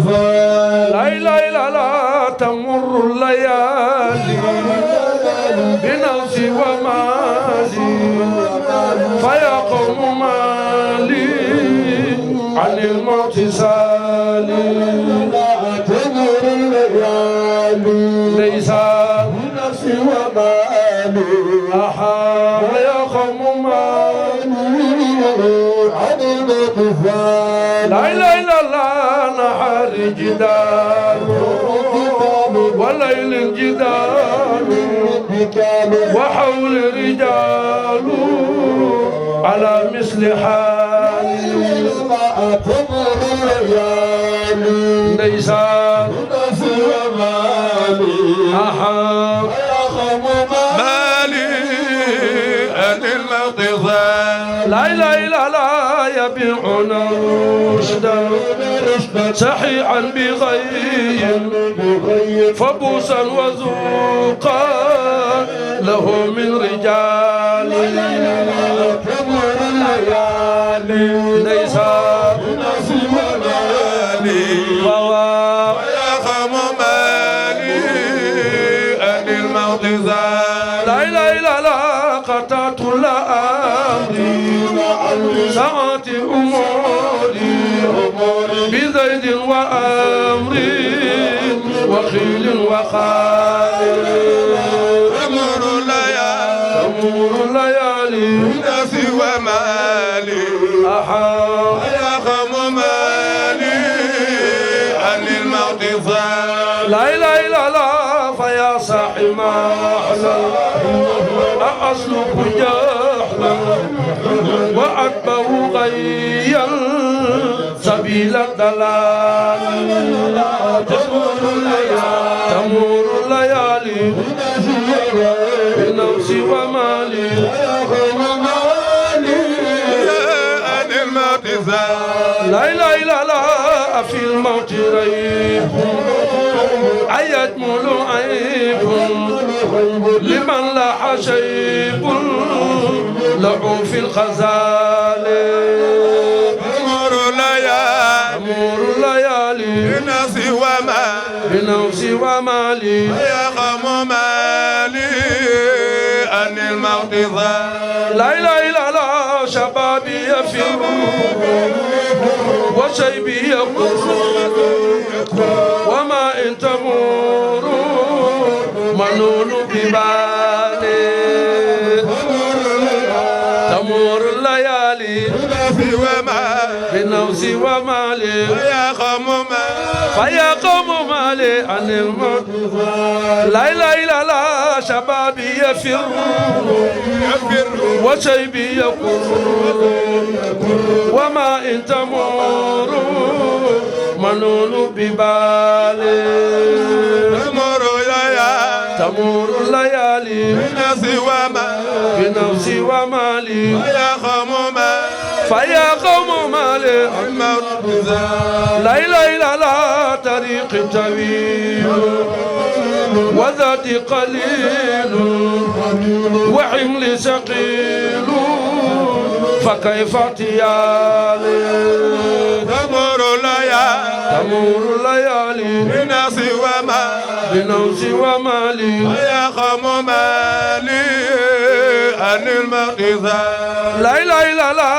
لا إله إلا لا تمر الليالي بنفسي ومالي فيا قوم مالي عن الموت سالي تمر الليالي ليس بنفسي ومالي فيا قوم مالي عن الموت سالي لا إله إلا الله نهار جدال وليل جدال وحول رجال على مثل حالي تمر الليالي ليس نفسي ومالي مالي أن الموت لا إله إلا لا يبيعون رشدا صحيحا بغي فبوسا وذوقا له من رجال تمر الليالي ليس بنفسي ومالي ويخم مالي أن الموت لا إله إلا لا قطعت الأمري ساعة أموري بزيد وأمري وخيل وخالد تمر الليالي نفسي ومالي يخم مالي عن الموت لا إله إلا الله فيا صاحي ما أسلك جهلا وأتبع غيا سبيل الضلال تمر الليالي بنفسي ومالي عن الموت لا إله إلا الله في الموت ريب أيجمل عيب لمن لاح شيب له في الخزال تمر الليالي بنفسي ومالي يخم مالي أن الموت لا إله إلا الله شبابي يفر وشيبي يقر وما إن تمر منون ببالي تمر الليالي بنفسي ومالي فيا قوم مالي عن الموت لا إله إلا الله شبابي يفر وشيبي يقر وما إن تمر منون ببالي تمر الليالي بنفسي ومالي فيا قوم مالي لا إله إلا الله طريق طويل وذاتي قليل وحمل ثقيل فكيف اعتيالي تمر الليالي بنفسي ومالي ويخم مالي عن الموت لا إله إلا الله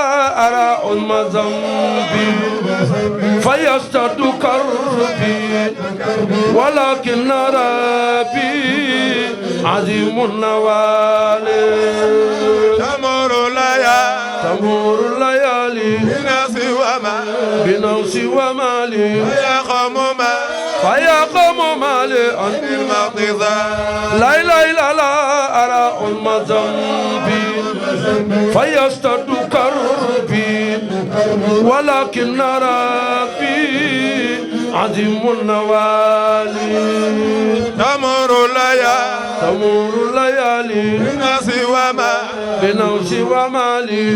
أرى أم ذنبي فيشتد كربي ولكن ربي عظيم النوال تمر الليالي بنفسي ومالي فيا قوم مالي عن الموت لا إله إلا الله أرى أم ذنبي فيشتد كربي ولكن ربي عظيم النوال تمر الليالي بنفسي ومالي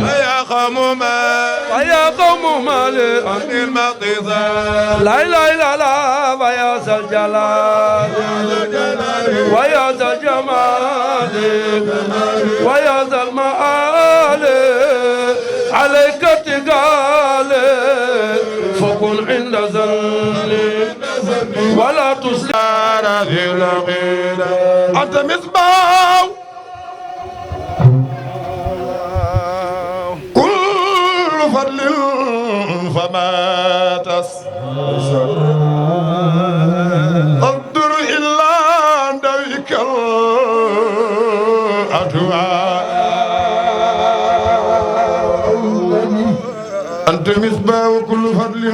فيا قوم مالي عن الموت لا إله إلا الله ويا ذا الجلال ويا ذا الجمال ويا ذا المآل عليك تقال فكن عند ظني ذي العقيدة أنت مصباح كل فضل فما تصدر إلا دويك الأدواء أنت مصباح كل فضل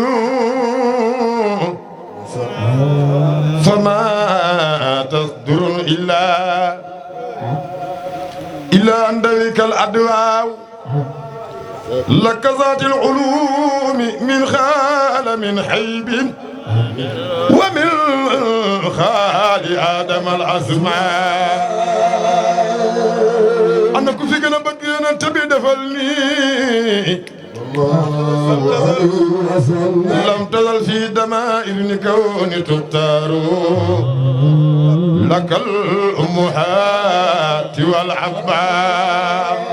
فما تصدر إلا أن دويك الأدواء لك ذات العلوم من خال من حيب ومن خال آدم الأسماء أنا كفيك أنا بقي أنا تبي دفلني لم تزل في دمائر كون تختار لك الأمهات والعباء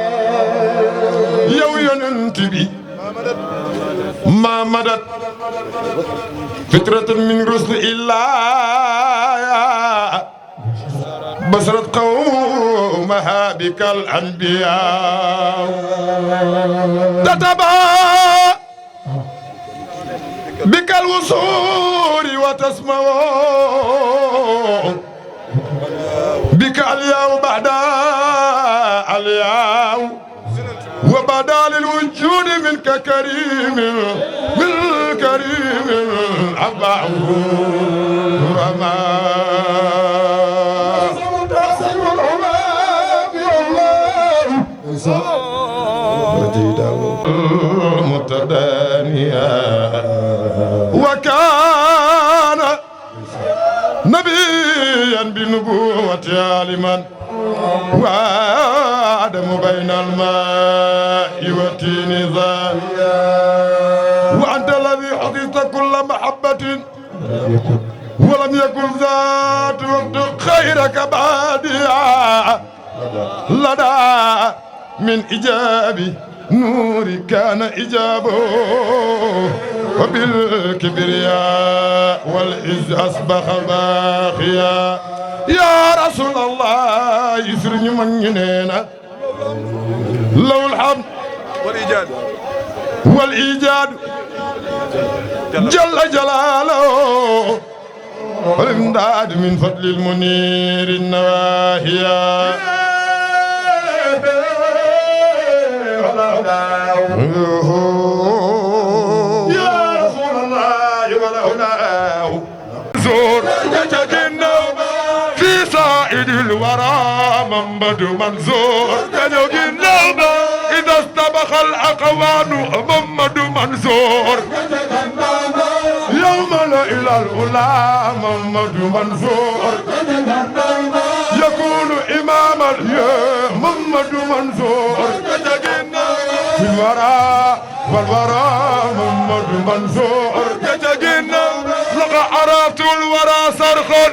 يو ينتبي ما مدت فترة من رسل إلا بصرت قومها بك الأنبياء تتبع بك الوصول وتسمع بك اليوم بعد اليوم وبدا للوجود منك كريم من كريم أبعه رما متدانيا وكان نبيا بنبوة عالما وآدم بين الماء والتين ذانيا وأنت الذي حفظت كل محبة ولم يكن ذات وقت خيرك باديا لدى من إجابي نوري كان إجابه وبالكبرياء والعز أصبح باقيا يا رسول الله يسرني من ينينا لو الحمد والإيجاد جل جلاله والإمداد من فضل المنير النواهيا يا رسول الله ولهناه زور في سائد الورى محمد منصور إذا استبخ الأقوان محمد منصور يوم لا إلى الأولى محمد منصور يكون إماما محمد منصور في الورى والورى محمد منصور لقى عرفت الورى صرخا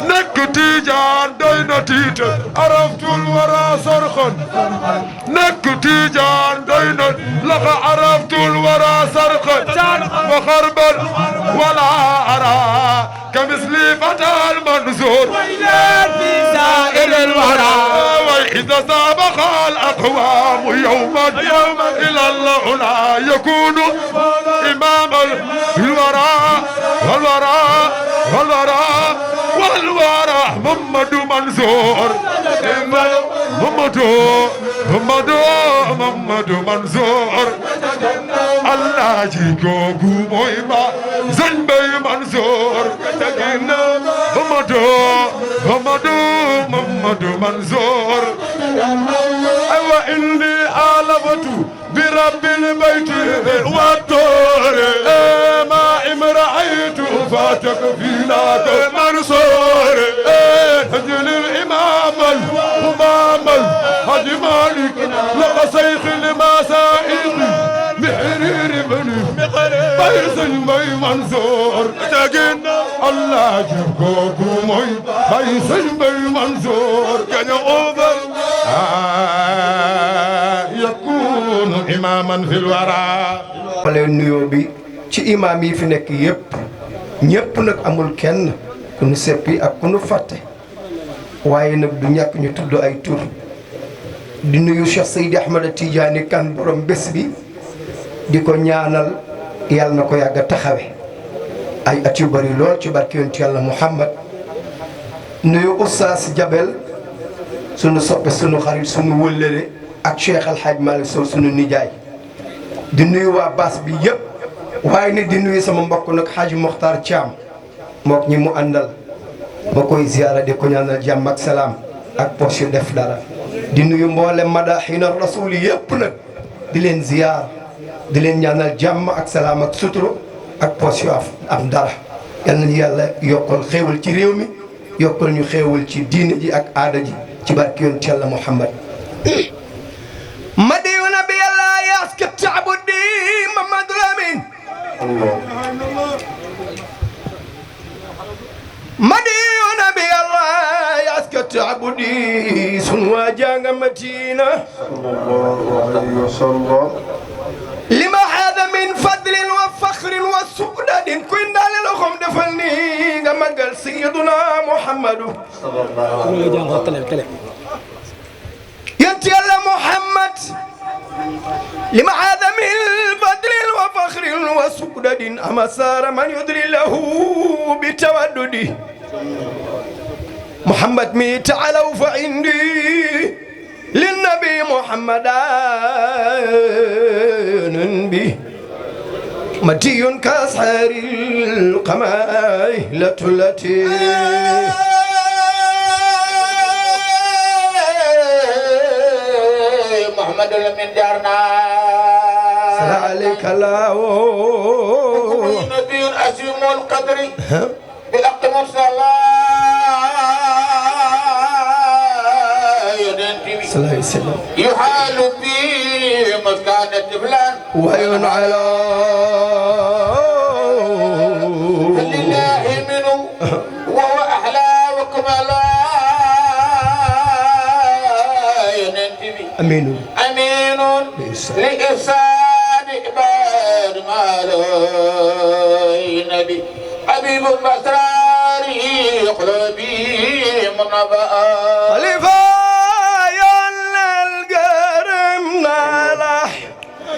نك تيجان دوين تيت عرفت الورى صرخا نك تيجان دوين لقى عرفت الورى صرخا وخربا ولا أرى كمثل فتى المنصور في سائر الورى وإذا سابق الأقوام يوما إلى الأولى يكون إمام الورى والورى والورى والورى محمد منصور محمد منصور الله جيكو مويما زنبي منصور محمد منصور أيوة إني آلفت برب البيت والدور ما امرأيت فاتك فينا منصور نجل الإمام الهمام الحج مالك لقى سيخ المسائق محرير بني بيسن بي منصور الله جبكوكو موي بيسن بي منصور كان أوبر يكون إماما في الورى leen nuyoo bi ci imaam yi fi nekk yépp ñépp nag amul kenn ku nu seppi ak ku nu fàtte waaye nag du ñàkk ñu tudd ay tur di nuyu Cheikh Seydi Ahmad Tidiane Kane borom bés bi di ko ñaanal yàlla na ko yàgg a taxawe ay at yu bari lool ci barke yonent yàlla Muhammad nuyu Oustaz Jabel sunu soppe sunu xarit sunu wëllëre ak Cheikh Al Hadj Malick Sow sunu nijaay di nuyu waa baas bi yëpp waaye ne di nuyu sama mbokk nag Hadj Mokhtar Thiam mook ñi mu àndal ma koy ziyaara di ko ñaanal jàmm ak salaam ak poche yu def dara di nuyu mboolem madaxina rasul yëpp nag di leen ziyaar di leen ñaanal jàmm ak salaam ak suturu ak poche yu am dara yal nañu yàlla yokkal xéewal ci réew mi yokkal ñu xéewal ci diine ji ak aada ji ci barke yonent Yàlla Muhammad madiuna bi yàlla yaska taabudi Mamadou Lamine madiuna bi yàlla yaska taabudi sun waa janga matina sallallahu alayhi wa sallam lima hada min fadlin wa fakhrin wa su'dadin kuy ndaale loxoom defal ni nga magal sayyiduna Muhammadu sallallahu alayhi wa sallam yonent Yàlla Muhammad lima hada min fadlin wa fakhrin wa su'dadin ama sara man yudri lahu bi tawaddudi Muhammad mi ta'alaw fa indi للنبي محمد به متي كأسحار القمائلة التي محمد من دارنا سلا عليك الله نبي أسيم القدر بأقم الصلاة صلى الله عليه وسلم يحال في مسكانة فلان وعين على لله منه وهو أحلى وكمالا ينتمي أمين أمين لإحسان إباد ماله نبي حبيب الأسرار قلبي منبأ خليفة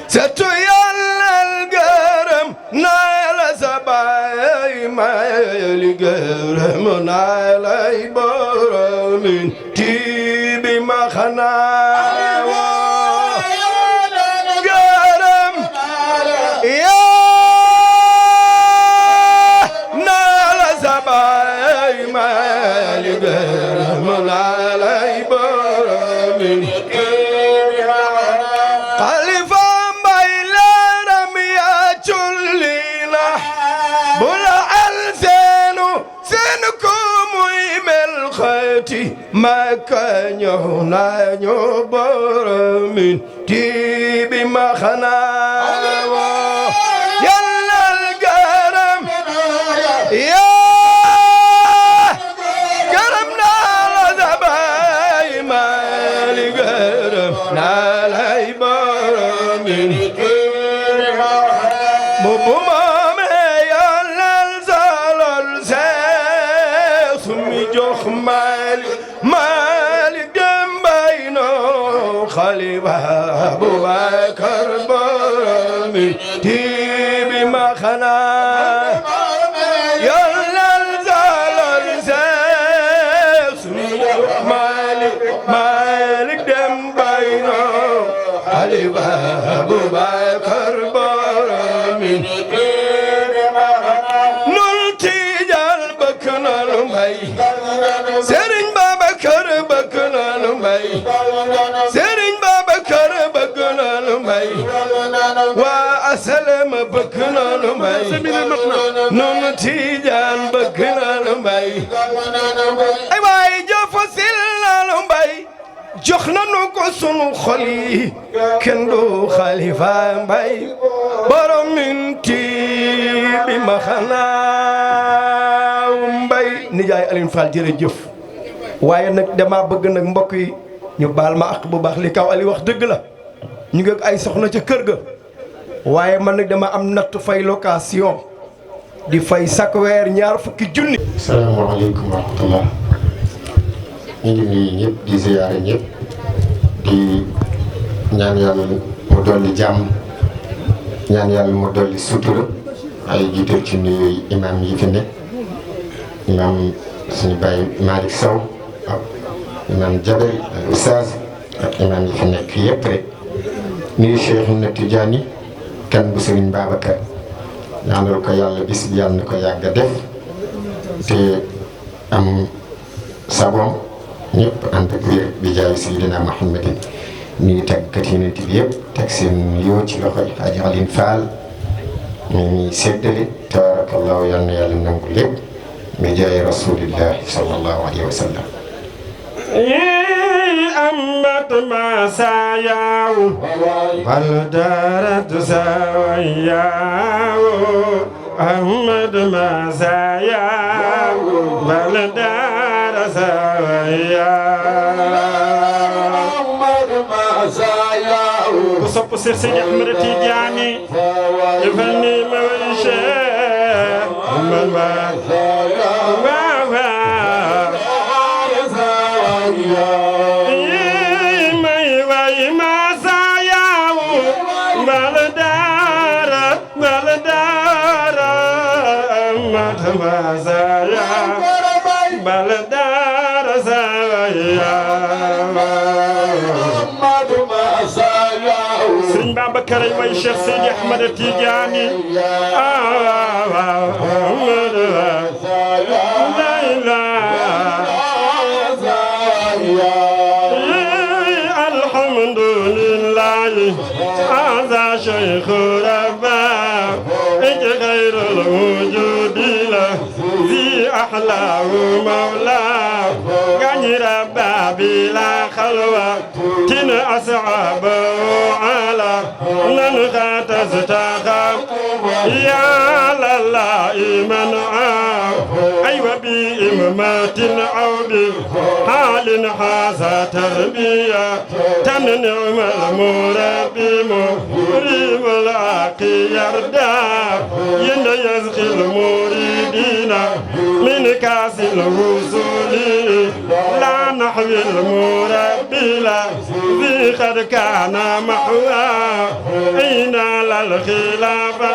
ستو يلا القرم نال سباي ما القرم نال برمين تيبي ما خنا قرم يا نال سباي ما القرم نال برمين ما كان يهنا يبرمين تيبي ما خنا يلا القرم يا قرمنا لذباي ما القرم نالا يبرمين بوبو مامي يلا الزلل سمي جوخ مالك جنبينو خليفة أبو بكر برمي تيبي ما خنا يلا الزلل مالك جنبينو خليفة أبو بكر برمي نلتي جلبك نلمي Serigne Babacar bëgg na lu mbay Serigne Babacar bëgg na lu mbay waa asalem bëgg na lu mbay noonu Tijaan bëgg na lu mbay ay waay jëf sil na lu mbay jox nañu ko sunu xol yi kenn du Xalifa Mbay borom minti bi ma xanaa mbay nijaay Alioune Fall jërëjëf waaye nag dama bëgg nag mbokk yi ñu baal ma ak bu baax li kaw Ali wax dëgg la ñu ngi ay soxna ca kër ga waaye man nag dama am natt fay location di fay chaque weer 20 000 junni salaamaaleykum wa rahmatullah ñu ngi nuyu ñëpp di ziyaare ñëpp di ñaan yàlla mu dolli jàmm ñaan yàlla mu dolli sutura ay jiital ci nuyu imam yi fi nekk imam suñu bàyyi Malick Sow ak imam Jabel ak Oustaz ak imam yi fi nekk yëpp rek nuyu Cheikh na Tidiane kan bu Serigne Babacar ñaanal ko yàlla bis bi yàlla na ko yàgg a def te am sabon ñëpp ànd ak wér bi jaay Seydina Muhammadin nuyu tàggkat yi nit bi yëpp teg seen yoo ci loxoy Hadji Aline Fall mi ñuy séddale tabarakallahu yal na yàlla nangu lépp bi jaay rasulillahi sallallahu alayhi wa sallam أمت ما ساياو والدارت ساوياو أمت ما ساياو والدار ساوياو أمت ما ساياو وصب سير سيدي أحمد تيجاني يفني مويشة أمت ما ساياو Serigne Babacar way Cheikh Seydi Ahmad Tidiane alhamdulillah هذا شيخ ربا غير الوجود له ذي أحلاه مولاه غني ربا بلا خلوة تن أصعبه على ننغى تستخف يا لله من أيوة بإمامة أو بحال حاسة تربية تنعم المربي مريم العقي يردى ين يزغي المريدين من كاس الوصول لا نحوي المربي لا ذي قد كان محوى أين للخلافة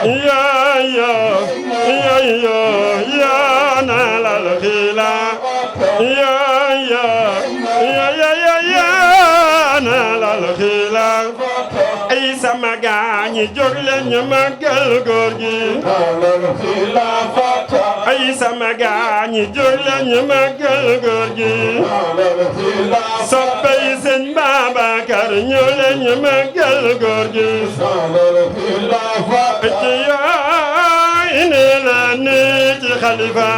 يا نال الخلافة يا نال الخلافة ay sama gaañi jóg leen ñu màggal góor gi ay sama gaañi jóg leen ñu màggal góor gi soppay Sëñ Babacar ñoo leen ñu màggal góor gi ci yaay ne la ne ci xalifa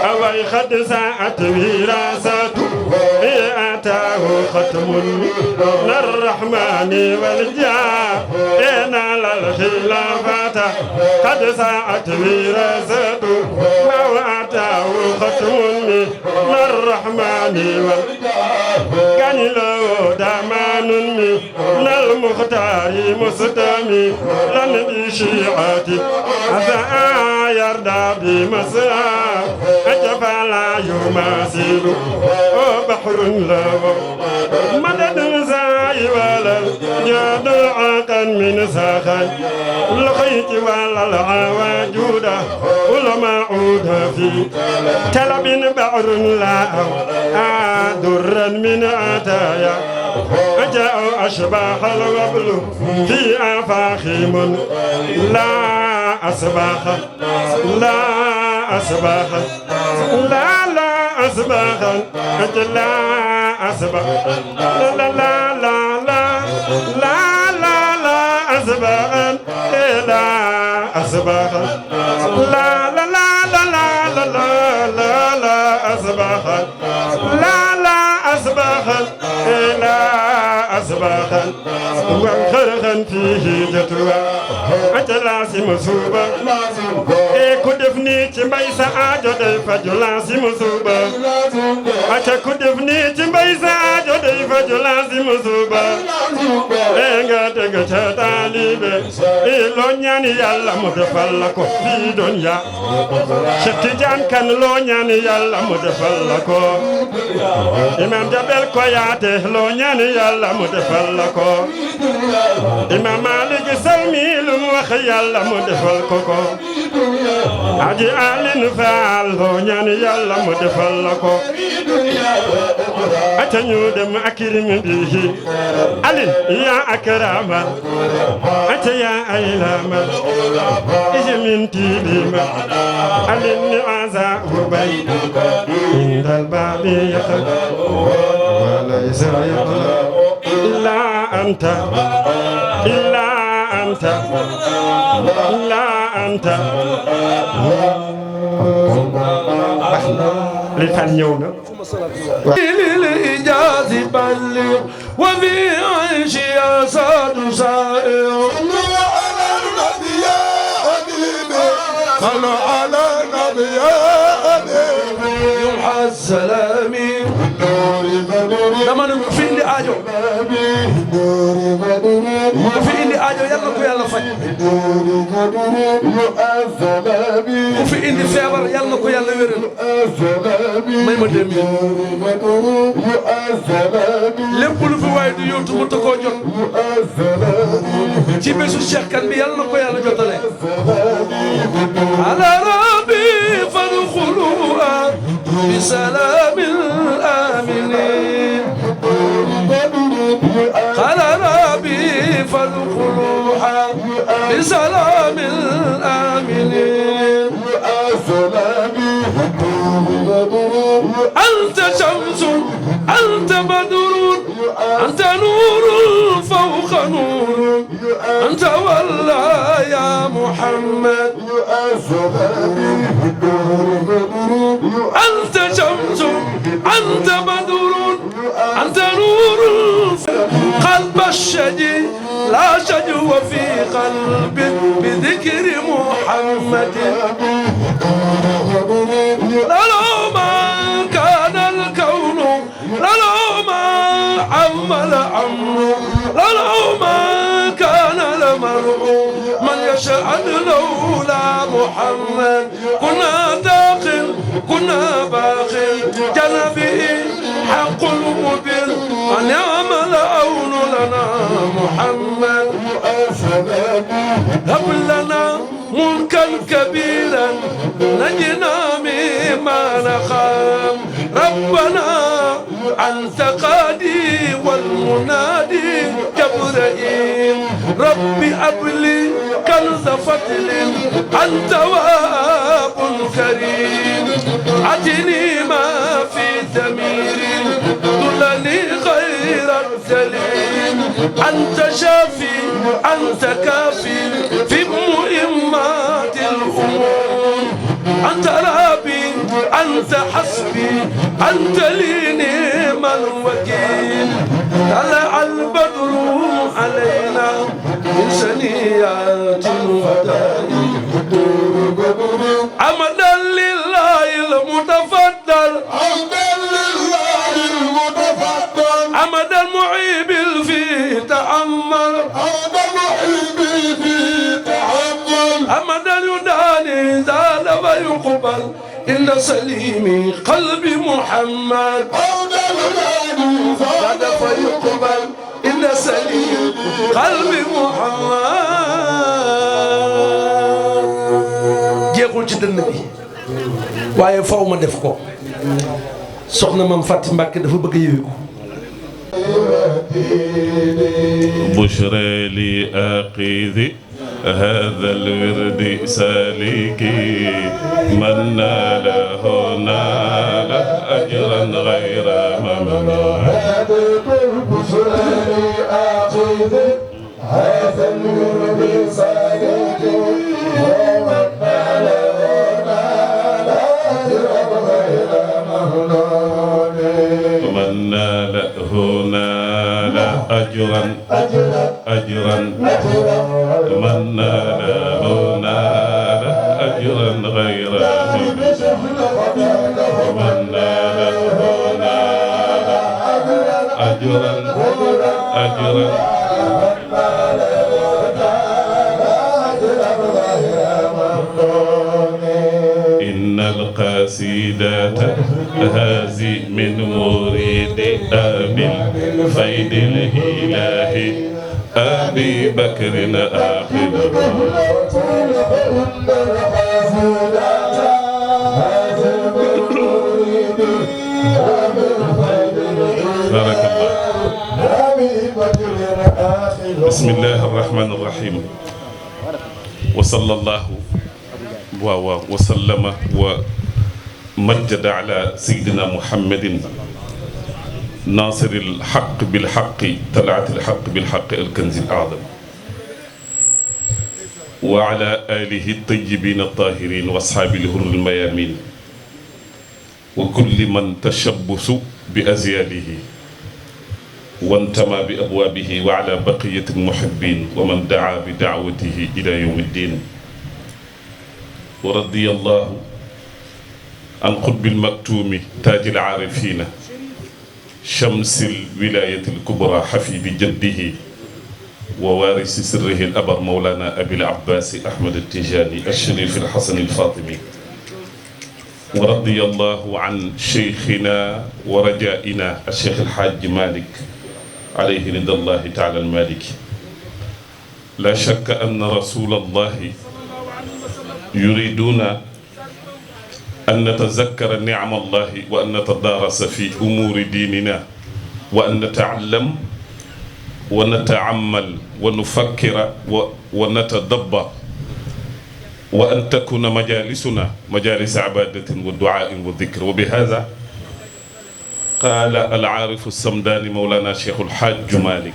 away xad saat wirasatu ataahu xatmun الرحمن والجاه إنال الخلافة قد ساعت برزته ما أتاه ختم من الرحمن والجاه كان له دمان من المختار مستمي لن بشيعتي هذا يرضى بمسرى أجفلا يماثل بحر له مدد زاي ولا جاد عقا من ساخن لقيت ولا العواجود ولا معود في تلب بعر لا درا من عتايا أجاء أشباح الوبل في آفاخهم لا أصباح لا أصباح لا أصباح لا أصباح لا لا لا لا لا لا لا أصباح لا أصباح لا لا لا لا لا لا لا لا أصباح لا لا أصباح لا أصباح وانخرخا فيه جتوى أجلاسي مصوبة كدفني تباي ساعة دي فجلاسي مصوبة كدفني تباي ساعة دي فجلاسي مصوبة nga dëgg ca taalibe loo ñaan yàlla mu defal la ko fii dunya Cheikh Tidiane Kane loo ñaan yàlla mu defal la ko Imam Jabel Koyaate loo ñaan yàlla mu defal la ko Imam Malik Salmi lu mu wax yàlla mu defal ko ko Aji Alin Faal loo ñaan yàlla mu defal la ko ata ñu dem akrim bihi Alin ya akrama ata ya aylama ismin tilima Alin ni aza ubay indal babi yaqad وليس يطلع إلا أنت إلا أنت إلا أنت لسان يونا للإجاز بلغ وفي عيش أساد سائر على النبي يا حبيبي صلوا على النبي يا حبيبي يوحى السلام dama ne ku fi indi aajo ku fi indi aajo yàlla ko yàlla faj ku fi indi feebar yàlla ko yàlla wéral may ma dem lépp lu fi waay di yóotu mu ta koo jot ci bésu Cheikh Kane bi yàlla ko yàlla jotale ala rabbi fadxuluha bi salaamin aminin قال ربي فادخلوها بسلام آمنين أنت شمس أنت بدر أنت نور فوق نور أنت والله يا محمد أنت شمس أنت بدر أنت نور قلب الشجي لا شجو في قلب بذكر محمد لو ما كان الكون لو ما عمل أمر لو ما كان المرء من يشهد لولا محمد كنا داخل كنا باخل جنبه حق المبين أن يعمل أون لنا محمد هب لنا ملكا كبيرا نجنا مما نخام ربنا أنت قادي والمنادي جبرائيل ربي أبلي كنز فتل أنت واب كريم أتني ما في ضمير دلني غير الدليل أنت شافي أنت كافي في مهمات الأمور أنت ربي أنت حسبي أنت لي نعم الوكيل طلع البدر علينا من سنيات الوداع حمدا لله المتفضل حمدا المعيب في تأمل حمدا يداني زاد ويقبل إن سليمي قلبي محمد زاد فيقبل إن سليم قلبي محمد jeexul ci dënn bi waaye faw ma def ko soxna Mame Faty Mbacké dafa bëgg a yëwi ko بشرى لآخذ هذا الورد سالكي من ناله نال أجرا غير ممنون بشرى لآخذ هذا الورد سالكي ومن ناله نال أجرا غير ممنون من ناله نال أجرا من ناله نال أجرا غير ممنون من ناله نال أجرا أجرا إن القصيدة هذه من مريد أبي الفيد الإلهي أبي بكر آخر بارك الله. بسم الله الرحمن الرحيم وصلى الله وسلم ومجد على سيدنا محمد ناصر الحق بالحق طلعت الحق بالحق الكنز الأعظم وعلى آله الطيبين الطاهرين وأصحاب الهر الميامين وكل من تشبث بأزياله وانتمى بأبوابه وعلى بقية المحبين ومن دعا بدعوته إلى يوم الدين ورضي الله عن قطب المكتوم تاج العارفين شمس الولاية الكبرى حفيد جده ووارث سره الأبر مولانا أبي العباس أحمد التجاني الشريف الحسن الفاطمي ورضي الله عن شيخنا ورجائنا الشيخ الحاج مالك عليه رضا الله تعالى المالكي. لا شك أن رسول الله يريدون أن نتذكر نعم الله وأن نتدارس في أمور ديننا وأن نتعلم ونتعمل ونفكر ونتدبر وأن تكون مجالسنا مجالس عبادة ودعاء وذكر. وبهذا قال العارف السمداني مولانا شيخ الحاج مالك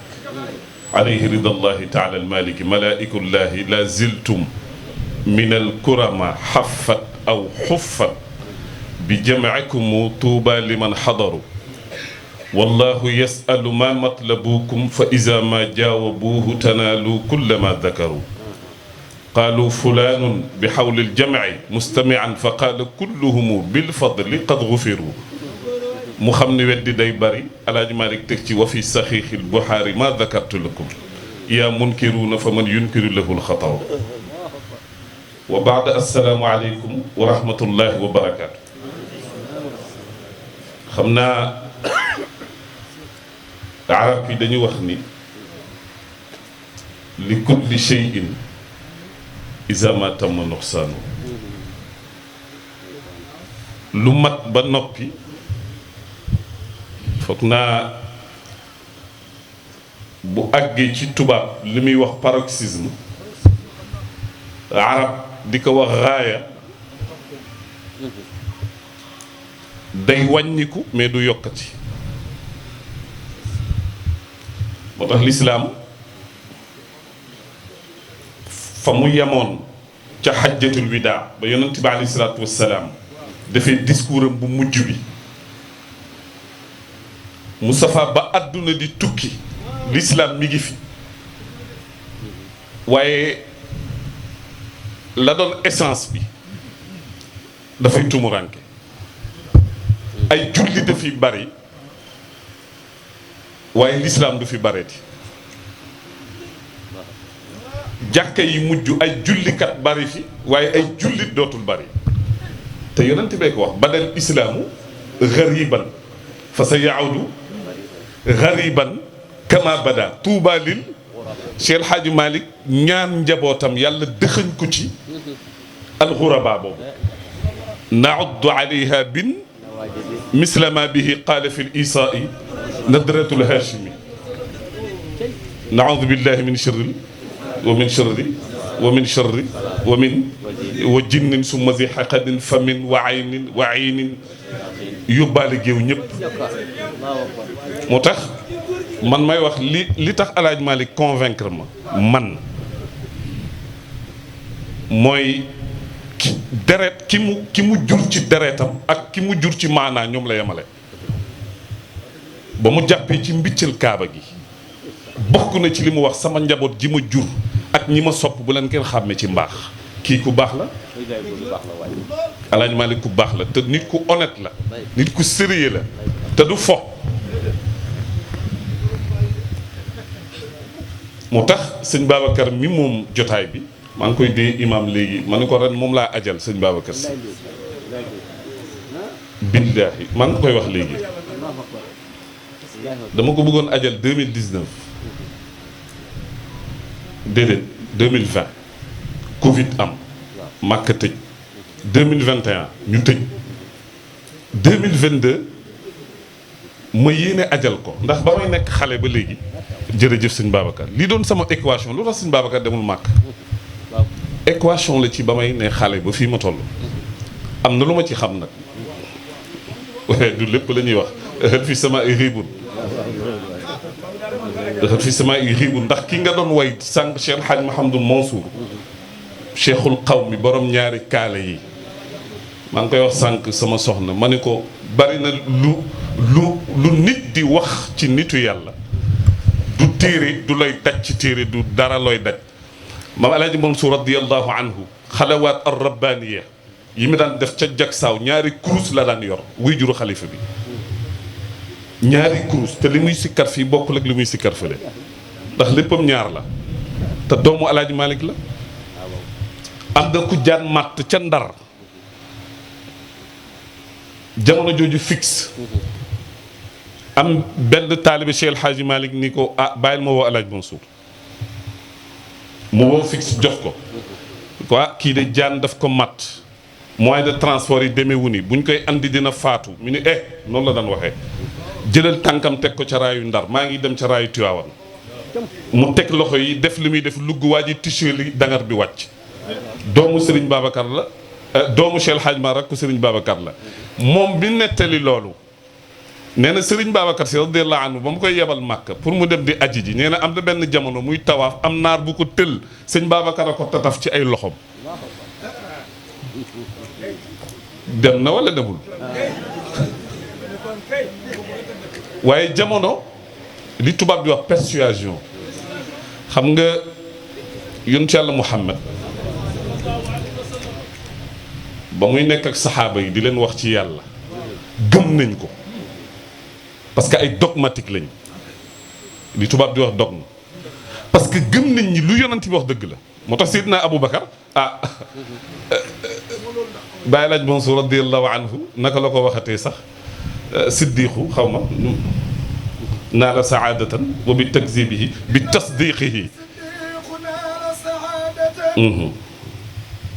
عليه رضا الله تعالى المالك ملائك الله لا زلتم من الكرم حفت أو حفت بجمعكم طوبى لمن حضروا والله يسأل ما مطلبوكم فإذا ما جاوبوه تنالوا كل ما ذكروا. قالوا فلان بحول الجمع مستمعا فقال كلهم بالفضل قد غفروا. مخمن ودي داي باري الحاج مالك تكتي وفي صحيح البخاري ما ذكرت لكم يا منكرون فمن ينكر له الخطأ. وبعد السلام عليكم ورحمة الله وبركاته. خمنا arab yi dañuy wax ni li kulli shay'in iza ma tamma nuqsaanu lu mat ba noppi foog naa bu àggee ci tubaab li muy wax paroxysme arab di ko wax raaya day wàññiku mais du yokkati. moo tax lislaam fa mu yemoon ca xajjatul widaa ba yonent bi alayhi salaatu wassalaam dafay discours am bu mujj bi Moustapha ba àdduna di tukki lislaam mi ngi fi waaye la doon essence bi dafay tumuranke ay julli dafay bari waaye lislaam du fi bareeti jàkka yi mujj ay jullikat bari fi waaye ay jullit dootul bari te yonent bee ko wax badal islaamu gariban fa sa yaawdu gariban kama bada tuuba lil Cheikh El Hadji Malick ñaan njabootam yàlla dëxëñ ko ci alxuraba boobu nauddu alayha bin misla ma bihi qaala fi l isaa'i nadratul hashimi naaudu billahi min sharri wa jinnin summa zi xaqadin famin wa aynin yóbbaale géew ñëpp. moo tax man may wax li tax El Hadj Malick convaincre ma man mooy deret ki mu jur ci deretam ak ki mu jur ci maanaa ñoom la yemale. ba mu jàppee ci mbiccal kaaba gi bokk na ci li mu wax sama njaboot ji ma jur ak ñi ma sopp bu leen kenn xàmme ci mbaax kii ku baax la. El Hadj Malick ku baax la te nit ku honnête la nit ku sérieux la te du fo moo tax sëñ Babacar mi moom jotaay bi maa ngi koy dee imam léegi ma ne ko ren moom laa ajal sëñ Babacar si billaahi maa ngi koy wax léegi dama ko bëggoon ajal 2019 déedéet 2020 Covid am Makka tëj 2021 ñu tëj 2022 ma yéene ajal ko ndax ba may nekk xale ba léegi jërëjëf sëñ Babacar lii doon sama équation lu tax sëñ Babacar demul màkk équation la ci ba may ne xale ba fii ma toll am na lu ma ci xam nag waaye du lépp la ñuy wax ëxët fi sama ay riibul ëxët fi sama ay riibul ndax ki nga doon way sànq Cheikh El Hadj Mahamadou Mansour cheikhul qawmi borom ñaari kaala yi maa ngi koy wax sànq sama soxna ma ne ko bari na lu nit di wax ci nitu yàlla du téere du lay daj ci téere du dara looy daj maam alaaji Mansour radiyallahu anhu xalawaat ar rabbaniya yi mu daan def ca jagsaaw ñaari kurus la daan yor wuy juru xalifa bi ñaari kurus te li muy sikkar fii bokkul ak li muy sikkar fële ndax léppam ñaar la te doomu alaaji Malick la am nga ku jaan màtt ca Ndar jamono jooju fixe am benn taalibe Cheikh El Hadji Malick ni ko ah bàyyil ma woo Alaaji Mansour mu woo fixe jox ko ko ah kii de jaan daf ko matt moyen de transport yi demee wu ni buñ koy andi dina faatu mu ni noonu la daan waxee jëlal tànkam teg ko ca raayu Ndar maa ngi dem ca raayu Tiwaawan mu teg loxo yi def li muy def lugg waa ji tissu li dangar bi wàcc doomu Serigne Babacar la doomu Cheikh El Hadj Malick rakku Serigne Babacar la moom bi nettali loolu nee na Serigne Babacar si radiyallahu anhu ba mu koy yebal Màkka pour mu dem di aji ji nee na am na benn jamono muy tawaaf am naar bu ko tël sëñ Babacar a ko tataf ci ay loxom dem na wala demul waaye jamono li tubaab di wax persuasion xam nga yonent Yàlla Muhammad ba muy nekk ak saxaaba yi di leen wax ci yàlla gëm nañ ko parce que ay dogmatique lañ li tubaab di wax dogme parce que gëm nañ ñi lu yonent bi wax dëgg la moo tax Seydina Aboubacar Baye Laaj Mansour radiyallahu anhu naka la ko waxatee sax siddiqu xaw ma naa la saadatan wa bi takzibihi bi tasdiqihi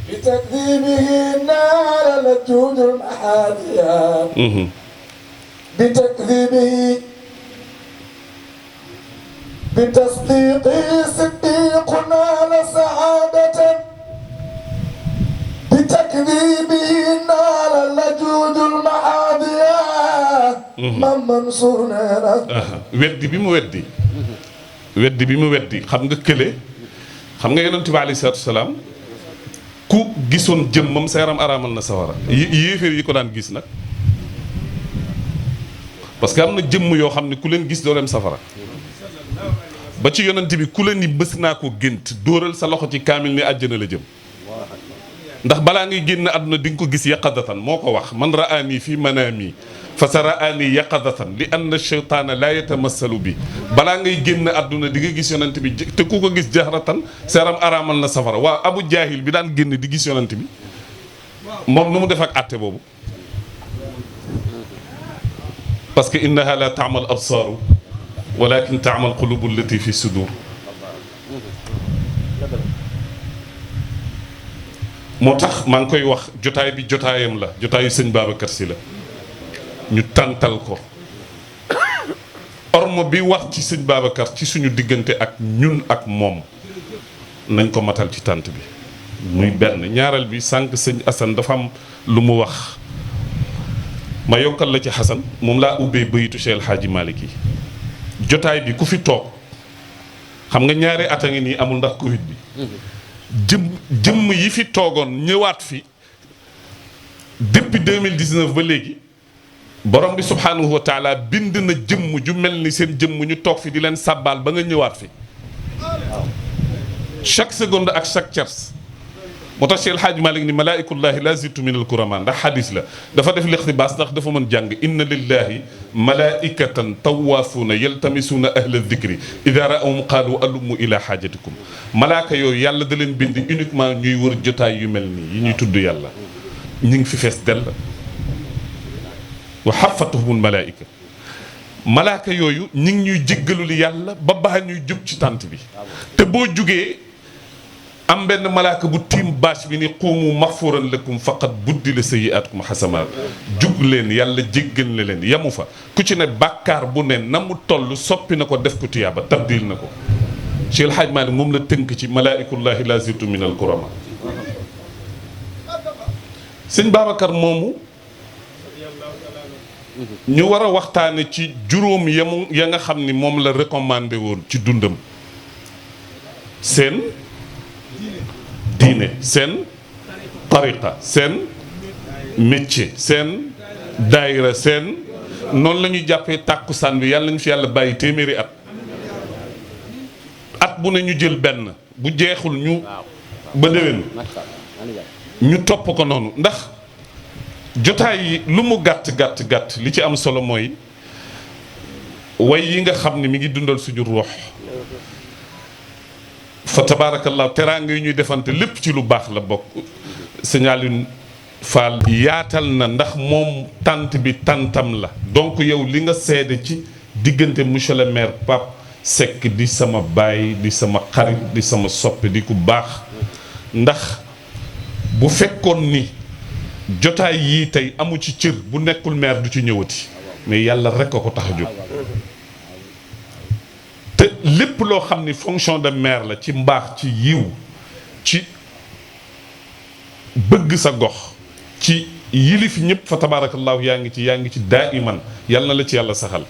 بتكذيبه النار لجود المحاذية بتكذيبه بتصديقه صديقنا لسعادة بتكذيبه النار لجود المحاذية من منصورنا weddi bi mu weddi xam nga kële xam nga yonent bi alayhi salaatu wasalaam ku gisoon jëmmam sa yaram araamal na sawara yéeféer yi ko daan gis nag parce que am na jëmm yoo xam ne ku leen gis doo dem safara ba ci yonent bi ku leen ni bës naa ko gént dóoral sa loxo ci kaamil ni àjjana la jëm ndax balaa ngay génn àdduna di nga ko gis yaqadatan moo ko wax man raani fi manaami fa sa raani yaqadatan li anna cheytaana laa yatamassalu bi balaa ngay génn àdduna di nga gis yonent bi te ku ko gis jahratan sa yaram araamal na safara waaw abu jaahil bi daan génn di gis yonent bi moom nu mu def ak àtte boobu parce que innaha la taamal absaaru walakin taamal qulubu allati fi sudur moo tax maa ngi koy wax jotaay bi jotaayam la jotaayu sëñ Babacar Sy la ñu tàntal ko ormo bi wax ci sëñ Babacar ci suñu diggante ak ñun ak moom nañ ko matal ci tànt bi muy benn ñaareel bi sànq sëñ Assane dafa am lu mu wax ma yokkal la ci Xasan moom laa ubbee bayitu Cheikh El Hadji Malick yi jotaay bi ku fi toog xam nga ñaari at a ngi nii amul ndax Covid bi jëmm yi fi toogoon ñëwaat fi depuis 2019 ba léegi borom bi subhanahu wa taala bind na jëmm ju mel ni seen jëmm ñu toog fi di leen sàbbaal ba nga ñëwaat fi chaque seconde ak chaque tiers moo tax Cheikh El Hadj Malick ni malaa'ikullahi laa zittu min al-kuramaa ndax xadis la dafa def lixtibaas ndax dafa mën jàng inna lillahi malaa'ikatan tawaafuuna yaltamisuuna ahla dikri idaa ra'awhum qaalu alummu ila xaajatikum malaaka yooyu yàlla da leen bind uniquement ñuy wër jotaay yu mel nii yi ñuy tudd yàlla ñu ngi fi fees dell wa xaffatuhumul malaa'ika malaaka yooyu ñu ngi ñuy jéggalul yàlla ba baax ñuy jóg ci tànt bi te boo jugee am benn malaaka bu tiim bâche bi ni quumu maxfuran lakum faqad buddila sayyi'aatukum xasanaat jug leen yàlla jéggal na leen yamu fa ku ci ne bàkkaar bu ne na mu toll soppi na ko def ko tiyaaba tabdil na ko Cheikh El Hadj Malick moom la tënk ci malaa'ikullahi laa zittu min al kurama sëñ Babacar moomu ñu war a waxtaane ci juróom ya nga xam ni moom la recommandé woon ci dundam seen diine seen tariqa seen métier seen daayira seen noonu la ñuy jàppee tàkkusaan bi yàlla nañu fi yàlla bàyyi téeméeri at bu ne ñu jël benn bu jeexul ñu ba déwén ñu topp ko noonu ndax jotaay yi lu mu gàtt li ci am solo mooy way yi nga xam ne mi ngi dundal suñu ruux fa tabaarakallaahu teraanga yi ñuy defante lépp ci lu baax la bokk Sëñ Aliou Fall yaatal na ndax moom tant bi tantam la donc yow li nga seede ci diggante monsieur le maire Pape Seck di sama baay di sama xarit di sama soppe di ku baax ndax bu fekkoon ni jotaay yii tey amu ci cër bu nekkul maire du ci ñëwati mais yàlla rek a ko tax a jóg te lépp loo xam ni fonction de maire la ci mbaax ci yiw ci bëgg sa gox ci yilif ñëpp fa tabaarakallaahu yaa ngi ci daa iman yàlla na la ci yàlla saxal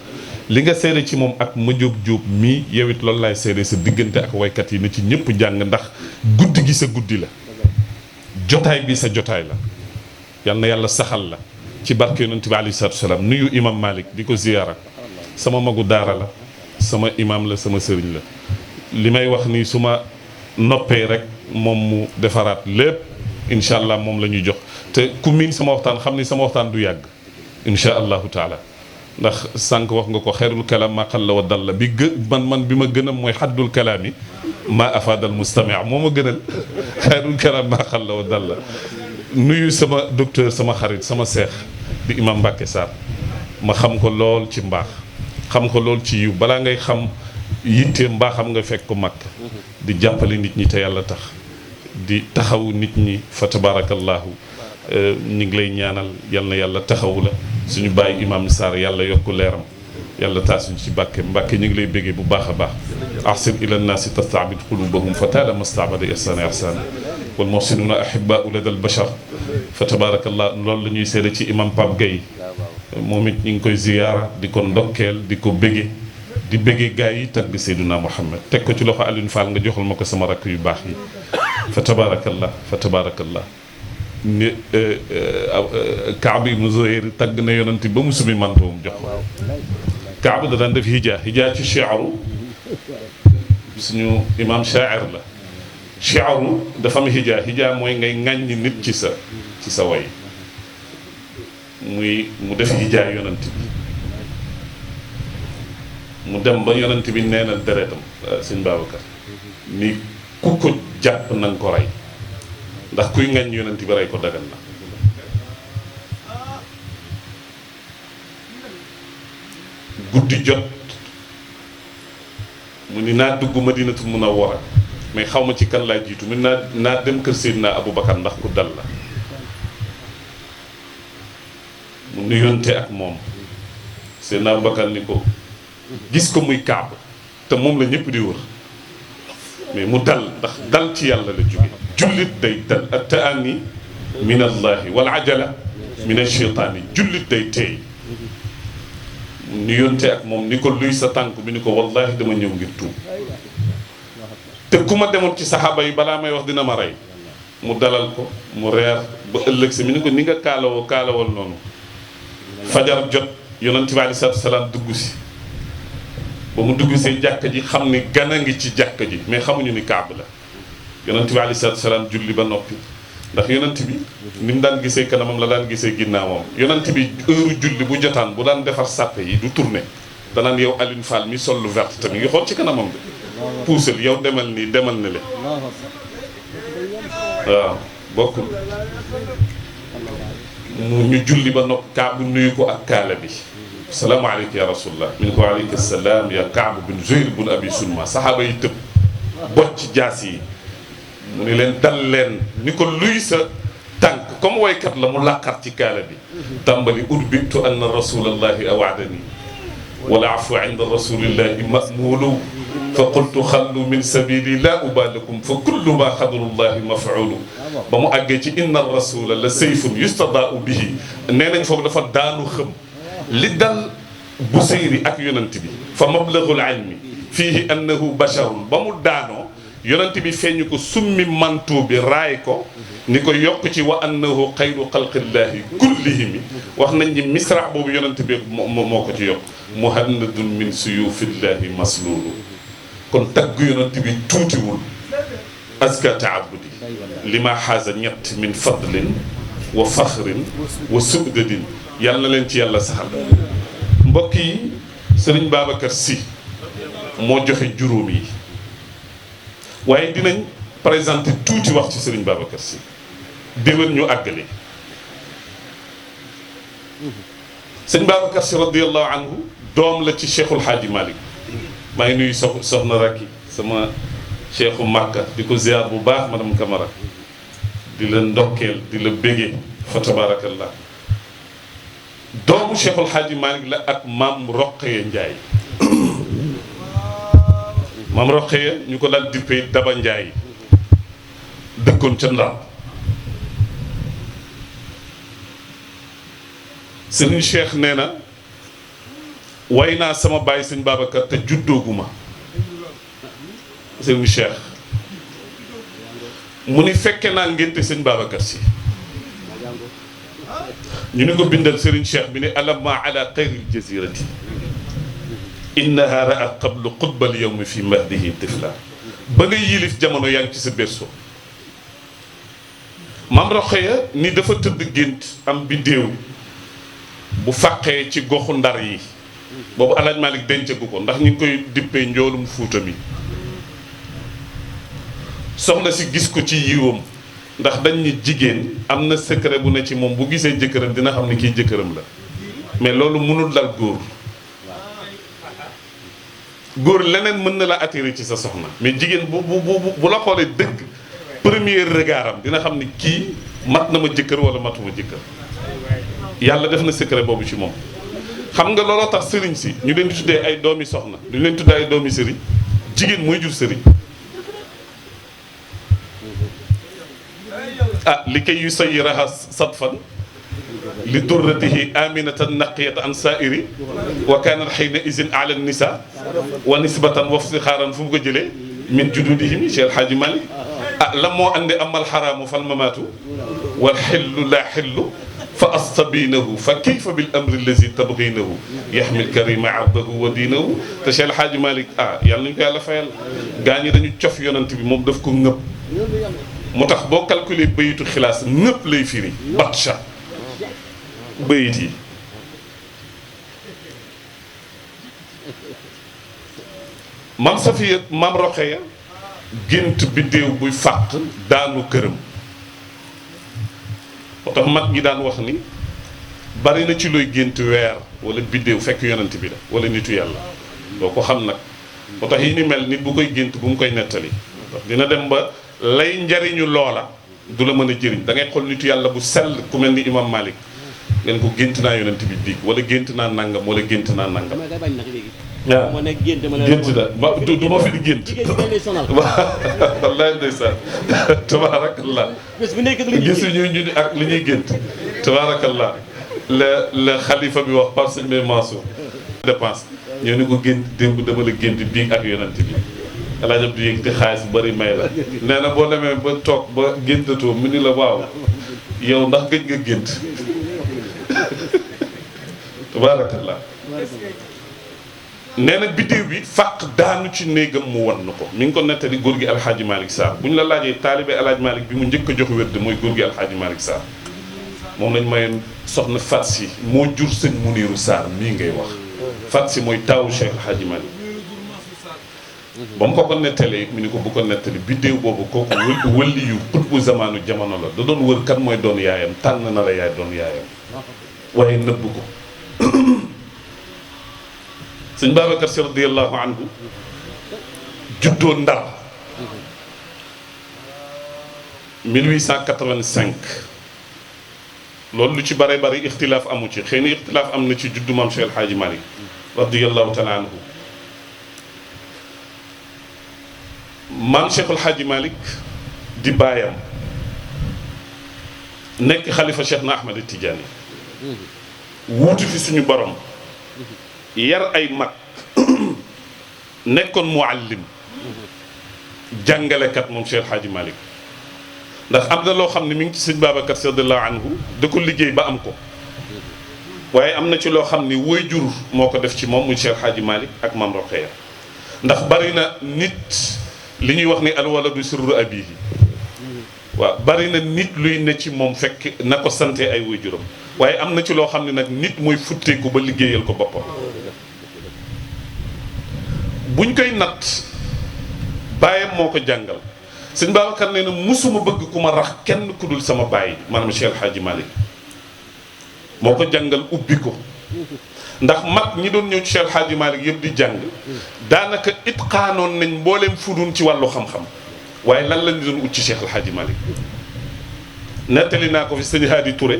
li nga seede ci moom ak ma jóob mii yow it loolu laay seede sa diggante ak waykat yi na ci ñëpp jàng ndax guddi gi sa guddi la jotaay bi sa jotaay la yal na yàlla saxal la ci barke yonent bi alayhi salaatu wa salaam nuyu imam Malick di ko ziyaara sama magu daara la sama imam la sama sëriñ la li may wax nii su ma noppee rek moom mu defaraat lépp incha allah moom la ñuy jox te ku miin sama waxtaan xam ni sama waxtaan du yàgg incha allahu taala ndax sànq wax nga ko xeerul kalaam maa qalla wa dalla bi man bi ma gën a mooy xaddul kalaam yi maa afaadal mustamia moo ma gënal xeerul kalaam maa qalla wa dalla nuyu sama docteur sama xarit sama seex di imam Mbacke Sarr ma xam ko lool ci mbaax xam ko lool ci yiw balaa ngay xam yitte mbaaxam nga fekk ko mag di jàppale nit ñi te yàlla tax di taxaw nit ñi fa tabarakallahu ñu ngi lay ñaanal yal na yàlla taxawu la suñu bàyyi imam Sarr yàlla yokku leeram yàlla taasuñu ci Mbàkke Mbàkke ñu ngi lay béggee bu baax a baax ahsin ila nnaasi tastaabid qulubahum fa taala mastaabada ihsaana ihsaana wal muhsinuuna ahibaau lada al bachar fa tabarakallah loolu la ñuy seede ci imam Pape Gueye moom it ñu ngi koy ziyaara di ko ndokkeel di ko béggee di béggee gars yi tagg Seyduna Muhammad teg ko ci loxo Alioune Fall nga joxal ma ko sama rakk yu baax yi fa tabarakallah ni Kaab ibnu Zuhayr tagg na yonent ba mu sumi mantoom jox ko Kaab da daan def hijaa ci chiaru suñu imam shaair la chiaru dafa am hijaa mooy ngay ŋàññi nit ci sa way mu def hijaa yonent bi mu dem ba yonent bi nee na deretam sëñ Babacar ni ku ko jàpp na nga ko rey ndax kuy ngañ yonent bi rey ko dagan na guddi jot mu ni naa dugg Madinatu Munawwara mais xaw ma ci kan laa jiitu mu naa dem kër Seydina Aboubacar ndax ku dal la mu nuyonte ak moom Seydina Aboubacar ni ko gis ko muy Kaab te moom la ñëpp di wër mais mu dal ndax dal ci yàlla la jóge jullit day dal at taani min allahi wal ajala min asheytaani jullit day teey ni yonte ak moom ni ko luy sa tànk bi ni ko wallahi dama ñëw ngir tuub te ku ma demoon ci saxaaba yi balaa may wax dina ma rey mu dalal ko mu reer ba ëllëg si mi ni ko ni nga kaalawal noonu fajar jot yonent bi aleyhi salaatu wa salaam dugg si ba mu dugg see jàkka ji xam ni gan a ngi ci jàkka ji mais xamuñu ni Kaab la yonent bi aleyhi salaatu wa salaam julli ba noppi ndax yonent bi ni mu daan gisee kanamam la daan gisee ginnaawam yonent bi heure julli bu jotaan bu daan defar sàppe yi du tourné danaan yow Alioune Fall mi sol lu vert te mi ngi xool ci kanamam bi puusal yow demal nii demal na le waaw bokkul ñu julli ba nopp Kaabu nuyu ko ak kaala bi salaamaaleykum ya rasulullah min ko aleyka salaam ya Kaabu bin Zuhayr bin Abi Sulma saxaaba yi tëb bocc jaas yi mu ni leen dal leen ni ko luy sa tànk comme waykat la mu làqar ci kaala bi tàmbali urbitu anna rasulallahi awaadani wala afu inda rasulillahi mamulu fa qultu xallu min sabili la ubalakum fa kullu ma xadrullahi mafulu ba mu àggee ci inna rasula la sayfun yustadaau bihi nee nañ foofu dafa daanu xëm li dal Busayri ak yonent bi fa mablagul ilmi fiihi annahu basharun ba mu daanoo yonent bi feeñu ko summi manto bi raay ko ni ko yokk ci wa annahu xayru xalqillahi kullihimi wax nañ ni misra boobu yonent bi moo ko ci yokk muhannadun min suyufillahi maslulu kon tagg yonent bi tuutiwul aska taabudi lima xaasa ñett min fadlin wa faxrin wa subdadin yàlla na leen ci yàlla saxal mbokk yi sëriñ Babacar Sy moo joxe juróom yi waaye dinañ présenter tuuti wax ci sëriñ Babacar Sy déwén ñu àggale sëriñ Babacar Sy radiyallahu anhu doom la ci Cheikhul Hadji Malick maa ngi nuyu soxna Rakki sama cheikhu Makka di ko ziar bu baax madame Camara di la ndokkeel di la bégee fa tabarakallah doomu Cheikhul Hadji Malick la ak maam Roqaya Njaay maam Roqaya ñu ko daan dippee Daba Njaay dëkkoon ca Ndar Serigne Cheikh nee na way naa sama baay sëñ Babacar te juddooguma Serigne Cheikh mu ni fekke naa ngénte sëñ Babacar Sy ñu ni ko bindal Serigne Cheikh bi ne alamma ala xayril jazirati innaha raat qablu qutbal yawmi fi mahdihi tifla ba ngay yilif jamono yaa ngi ci sa berceau maam Roqaya ni dafa tëdd gént am biddéew bu fàqee ci goxu Ndar yi boobu Alaaji Malick dencagu ko ndax ñu ngi koy dippee njoolum Fuuta mi soxna si gis ko ci yiwam ndax dañ ni jigéen am na secret bu ne ci moom bu gisee jëkkëram dina xam ne kii jëkkëram la mais loolu mënul dal góor leneen mën na la attirer ci sa soxna mais jigéen bu la xoolee dëgg premier regard am dina xam ni kii mat na ma jëkkër wala matuma jëkkër yàlla def na secret boobu ci moom xam nga looloo tax sëriñ si ñu leen di tuddee ay doomi soxna duñu leen tuddee ay doomi sëriñ jigéen mooy jur sëriñ ah li kay yu sayiraha satfan li durratihi aminatan naqiyata an sairi wa kanat xayna isin ala nisa wa nisbatan wa ftixaaran fu mu ko jëlee min jududihim Cheikh El Hadji Malick ah la moo andi amal xaraamu fal mamaatu wal xillu laa xillu fa astabinahu fa kayfa bil amri allazi tabginahu yaxmil karima abdahu wa diinahu te Cheikh El Hadji Malick ah yàlla nañu ko yàlla fayal gaa ñi dañu cof yonent bi moom daf ko ŋëpp moo tax boo calculer bayitu xilaas ñëpp lay firi batcha bayit yi maam Safiya maam Roqaya gént biddéew buy fàq daanu këram moo tax mag ñi daan wax ni bari na ci looy gént weer wala biddéew fekk yonent bi la wala nitu yàlla doo ko xam nag moo tax yi ni mel nit bu koy gént bu mu koy nettali dina dem ba lay njariñu loola du la mën a jëriñ da ngay xool nitu yàlla bu sell ku mel ni imam Malik ngeen ko gént naa yonent bi biig wala gént naa nangam wala gént naa nangam waaw gént da du ma fi di gént wallaay ndeysaan tabaarakallah gisuñu ñu ni ak li ñuy gént tabaarakallah la xalifa bi wax par sëñ Mansour dépense ñoo ni ko gént démb dama la gént biig ak yonent bi alaaj Abdu yëg te xaalis bu bari may la nee na boo demee ba toog ba géntatoo mu ni la waaw yow ndax gëj nga gént tabaarakallah nee na biddiw bi fàq daanu ci néegam mu wan na ko mi ngi ko nettali góor gi alxaaji Malick Sarr bu ñu la laajee taalibe alxaaji Malick bi mu njëkk a jox wérd mooy góor gi alxaaji Malick Sarr moom lañ mayoon soxna Fat Si moo jur sëñ Muniru Sarr mii ngay wax Fat Si mooy taawu Cheikh alxaaji Malick ba mu ko nettalee mu ni ko bu ko nettali biddiw boobu kooku wëlli yu xutbu zamaanu jamono la da doon wër kan mooy doon yaayam tànn na la yaay doon yaayam waaye nëbb ko sëñ Babacar Si radiyallahu anhu juddoo Ndar 1885 loolu lu ci bare bari ixtilaaf amu ci xëy na ixtilaaf am na ci juddu maam Cheikh El Hadji Malick radiyallahu taala anhu maam Cheikh El Hadji Malick di baayam nekk xalifa Cheikh na Ahmed Tidiane wuutu fi suñu borom yar ay mag nekkoon muallim jàngalekat moom Cheikh El Hadji Malick ndax am na loo xam ne mi ngi ci sëñ Babacar Sy radiyallahu anhu da ko liggéey ba am ko waaye am na ci loo xam ni waajur moo ko def ci moom muy Cheikh El Hadji Malick ak Mame Rokhaya ndax bari na nit li ñuy wax ni alwaladu sirru abihi waaw bari na nit luy ne ci moom fekk na ko sante ay waajuram waaye am na ci loo xam ne nag nit mooy futteeku ba liggéeyal ko boppam buñ koy natt baayam moo ko jàngal sëñ Babacar nee na musuma bëgg ku ma rax kenn ku dul sama baay maanaam Cheikh El Hadji Malick moo ko jàngal ubbi ko ndax mag ñi doon ñëw ci Cheikh El Hadji Malick yëpp di jàng daanaka itqaanoon nañ mbooleem fudun ci wàllu xam-xam waaye lan lañu doon ut ci Cheikh El Hadji Malick nettali naa ko fi sëñ Hadi Touré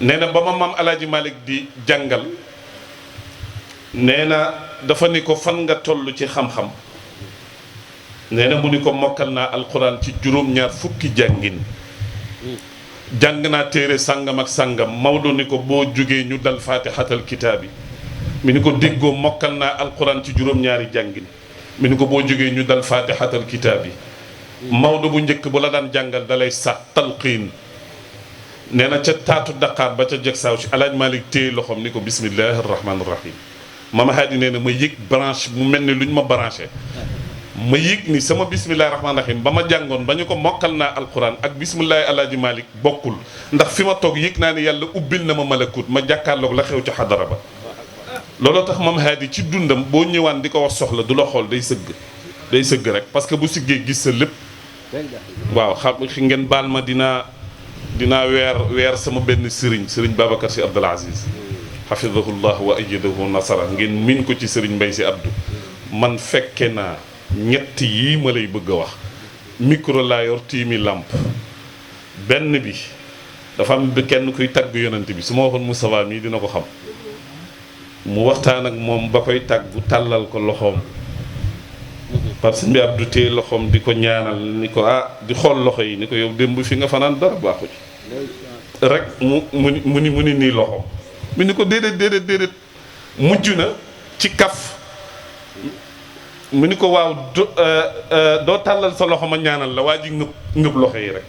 nee na ba ma maam El Hadji Malick di jàngal nee na dafa ni ko fan nga toll ci xam-xam nee na mu ni ko mokkal naa alquran ci juróom-ñaar fukki jàngin jàng naa téere sàngam ak sàngam Maodo ni ko boo jógee ñu dal faatixatal kitaabi mi ni ko déggoo mokkal naa alquran ci juróom-ñaari jàngin mi ni ko boo jógee ñu dal faatixatal kitaabi Maodo bu njëkk bu la daan jàngal dalay sax talqiin nee na ca taatu Dakar ba ca jeg saaw ci alaaj Malick téye loxoom ni ko bismillahi rahmaani rahim Mama Hadi nee na ma yëg branche mu mel ni lu ñu ma branché ma yëg ni sama bismillahi rahmaani rahim ba ma jàngoon ba ñu ko mokkal naa alquran ak bismillahi alaaji Malick bokkul ndax fi ma toog yëg naa ni yàlla ubbil na ma malakut ma jàkkaarloog la xew ci xadara ba looloo tax Mama Hadi ci dundam boo ñëwaan di ko wax soxla du la xool day sëgg rek parce que bu siggee gis sa lépp waaw xam ngeen baal ma dinaa weer sama benn sëriñ Babacar Sy Abdoul Aziz xafidahullah wa ayyadahu nasara ngeen miñ ko ci sëriñ Mbay Si Abdou man fekke naa ñett yii ma lay bëgg a wax micro laa yor tiimi làmp benn bi dafa am kenn kuy tagg yonent bi su ma waxoon Moustapha mii dina ko xam mu waxtaan ak moom ba koy tàggu tàllal ko loxoom parce que bi Abdou téye loxoom di ko ñaanal ni ko di xool loxo yi ni ko yow démb fi nga fanaan dara baaxu ci rek mu ni nii loxoom mu ni ko déedéet mujj na ci kaf mu ni ko waaw doo tàllal sa loxo ma ñaanal la waa ji ngëb loxo yi rek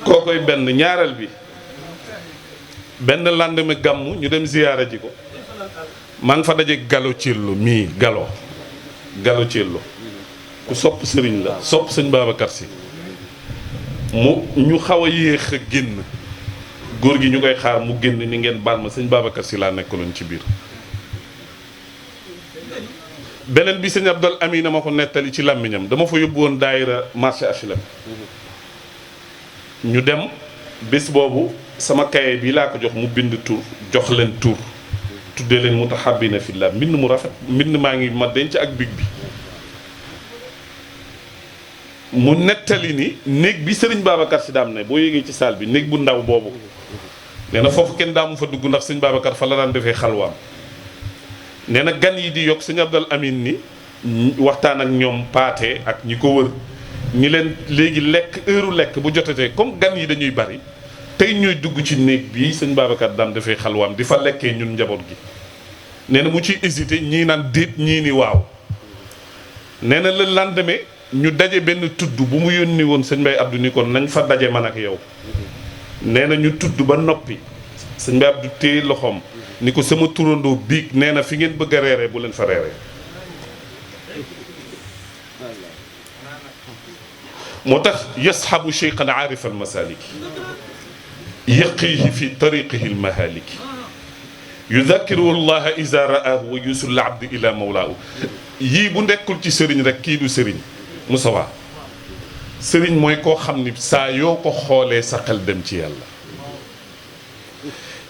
kookoy benn ñaareel bi benn lendemain gàmmu ñu dem ziyaara ji ko maa ngi fa daje Galo Thiello mii Galo Thiello ku sopp sëriñ la sopp sëñ Babacar Sy mu ñu xaw a yéex a génn góor gi ñu koy xaar mu génn ni ngeen baal ma sëñ Babacar Sy laa nekkaloon ci biir beneen bi sëñ Abdul Amina ma ko nettali ci làmmiñam dama fa yóbbu woon daayira marché HLM ñu dem bés boobu sama kaye bi laa ko jox mu bind tur jox leen tur tuddee leen mutahabbina fillah mbind mu rafet mbind maa ngi ma denc ak big bi mu nettali ni néeg bi sëriñ Babacar Sy daam ne boo yéegee ci salle bi néeg bu ndaw boobu nee na foofu kenn daamu fa dugg ndax sëñ Babacar fa la daan defee xalwaam nee na gan yi di yokk sëñ Abdul Amin ni waxtaan ak ñoom paate ak ñi ko wër ñi leen léegi lekk heure lekk bu jotatee comme gan yi dañuy bari tey ñooy dugg ci néeg bii sëñ Babacar daan defee xalwaam di fa lekkee ñun njaboot gi nee na mu ciy hésité ñii naan déet ñii ni waaw nee na le lendemain ñu daje benn tudd bu mu yónni woon sëñ Mbay Abdou ni kon nañ fa daje man ak yow nee na ñu tudd ba noppi sëñ bi Abdou téye loxoom ni ko sama turandoo biig nee na fi ngeen bëgg a reeree bu leen fa reeree. moo tax yasxabu cheikhan aarifa almasaliki yaqiihi fi tariqihi almahaliki yudakiru llaha ida raahu wa yusul abdi ila mawlaahu. yii bu nekkul ci sëriñ rek kii du sëriñ. Moustapha sëriñ mooy koo xam ni saa yoo ko xoolee sa xel dem ci yàlla.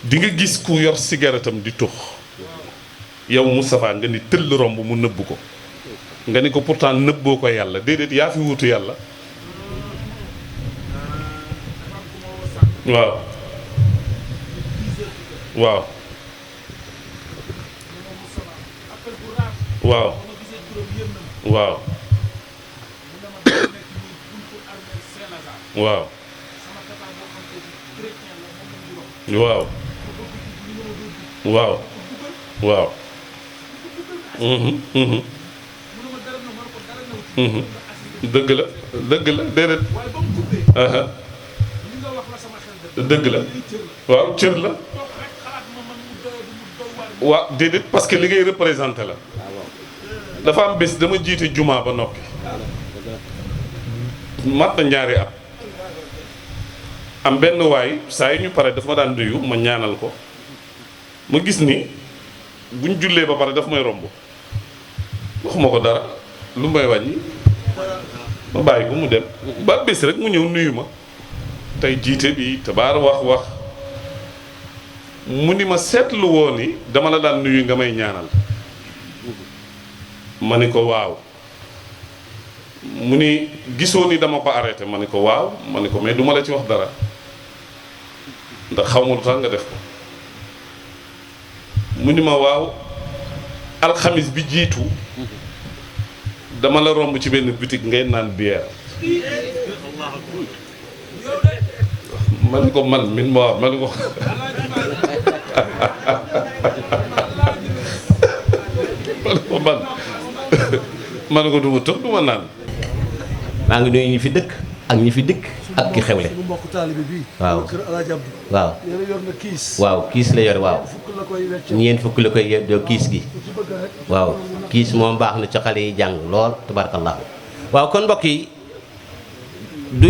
di nga gis ku yor cigarette am di tux yow Moustapha nga ni tëll romb mu nëbb ko nga ni ko pourtant nëbboo ko yàlla déedéet yaa fi wutu yàlla. waaw waaw waaw waaw waaw waaw waaw waaw dëgg la dëgg la déedéet dëgg la waaw cër la waaw déedéet parce que li ngay représenté la. dafa am bés dama jiite jumaa ba noppi mat na ñaari at am benn waay saa yi ñu pare dafa ma daan nuyu ma ñaanal ko ma gis ni buñ jullee ba pare daf may romb waxuma ko dara lu may wàññi ma bàyyi ko mu dem ba bés rek mu ñëw nuyu ma tey jiite bi tabaar wax mu ni ma seetlu woon ni dama la daan nuyu nga may ñaanal ma ni ko waaw mu ni gisoo ni dama ko arrêté ma ni ko waaw ma ni ko mais duma la ci wax dara ndax xaw ma lu tax nga def ko mu ni ma waaw alxamis bi jiitu dama la romb ci benn boutique ngay naan bière ma ni ko man min ma waaw ma ni ko man ko duma tëx duma naan. maa ngi nuyu ñi fi dëkk ak ñi fi dikk ak ki xewle. waaw waaw waaw kiis la yor waaw ñeent fukk la koy doo kiis gi waaw kiis moom baax na ci xale yi jàng lool tabarakallah. waaw kon mbokk yi du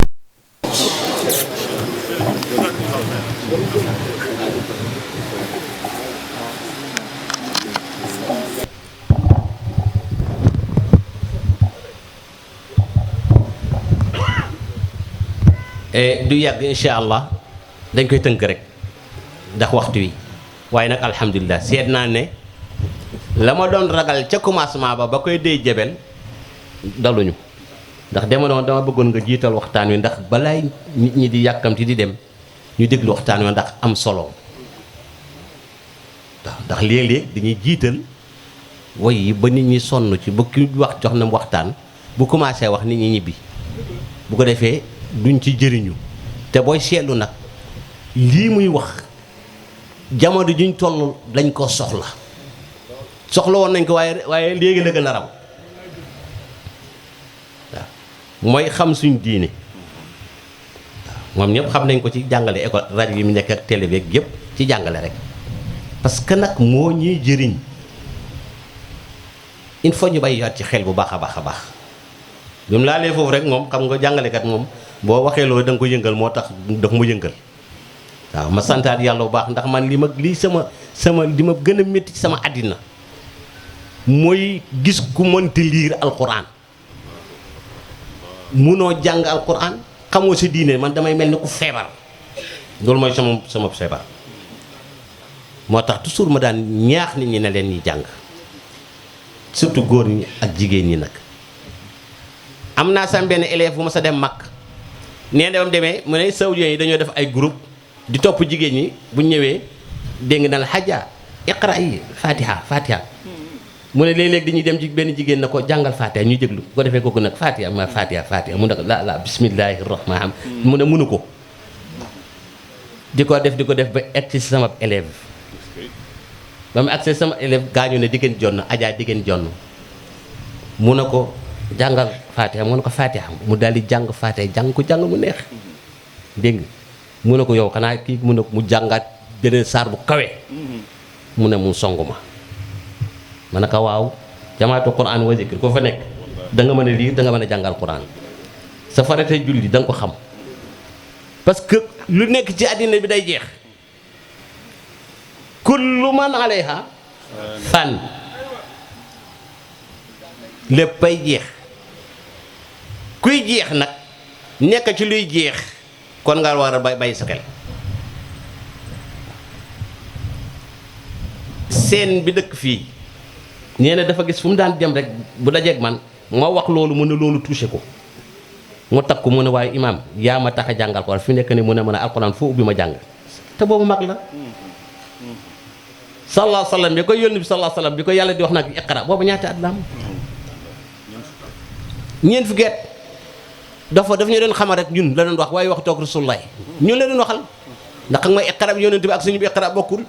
du yàgg incha allah dañ koy tënk rek ndax waxtu wi waaye nag alhamdulilah seet naa ne la ma doon ragal ca commencement ba koy dey jebel daluñu ndax dama bëggoon nga jiital waxtaan wi ndax balaay nit ñi di yàkkamti di dem ñu déglu waxtaan wi ndax am solo ndax léeg-léeg dañuy jiital woy yi ba nit ñi sonn ci ba ki wax jox na waxtaan bu commencé wax nit ñi ñibbi bu ko defee duñ ci jëriñu te booy seetlu nag lii muy wax jamono juñ toll lañ ko soxla woon nañ ko waaye léegi la gën a raw waaw mooy xam suñ diine waaw moom ñëpp xam nañ ko ci jàngale école rajo yi mu nekk ak télé beeg yëpp ci jàngale rek parce que nag moo ñuy jëriñ il faut ñu bay yaat ci xel bu baax a baax a baax bi mu laalee foofu rek moom xam nga jàngalekat moom boo waxee loolu da nga ko yëngal moo tax daf ma yëngal waaw ma santaat yàlla bu baax ndax man lii sama li ma gën a métti ci sama àddina mooy gis ku mënti liir alquran munoo jàng alquran xamoo sa diine man damay mel ni ku feebar loolu mooy sama feebar moo tax toujours ma daan ñaax nit ñi ne leen ñi jàng surtout góor ñi ak jigéen ñi nag am naa sam benn élève bu ma sa dem mag nee na ba mu demee mu ne saoudiens yi dañoo def ay groupe di topp jigéen ñi bu ñëwee dégg na la xaja iqra yi fatiha mu ne léeg-léeg dañuy dem ci benn jigéen na ko jàngal fatiha ñuy déglu bu ko defee kooku nag fatiha mu ne ko la bismillahi rahmaan mu ne mënu ko di ko def ba egg ci sama élève ba mu agsi sama élève gaañu ne diggéen jonn ajaa diggéen jonn mu ne ko jàngal fatiha mu ne ko fatiha mu daal di jàng fatiha jàng ko jàng mu neex dégg nga mu ne ko yow xanaa kii mu ne ko mu jàngaat beneen saar bu kawe mu ne mu songu ma ne ko waaw jamaatu quran wa zikr ko fa nekk da nga mën a lire da nga mën a jàngal quran sa faratay julli da nga ko xam parce que lu nekk ci àddina bi day jeex kullu man alayha fan léppay jeex kuy jeex nag nekk ci luy jeex kon nga war a bay sa xel seen bi dëkk fii nee na dafa gis fu mu daan dem rek bu dajeeg man ma wax loolu mu ne loolu touché ko mu takku mu ne waaye imaam yaa ma tax a jàngal ko fi nekk ni mu ne ma ne alxuraan foo ubbi ma jàng te boobu mag la sallallahu sallam bi ko yónni bi sallallahu sallam bi ko yàlla di wax nag iqra boobu ñaata at la am ñeent fukki at daf ñu doon xamal rek ñun la doon wax waaye wax toog rasulullah ñun la doon waxal ndax xam nga iqra bi yonent bi ak suñu bi iqra bokkul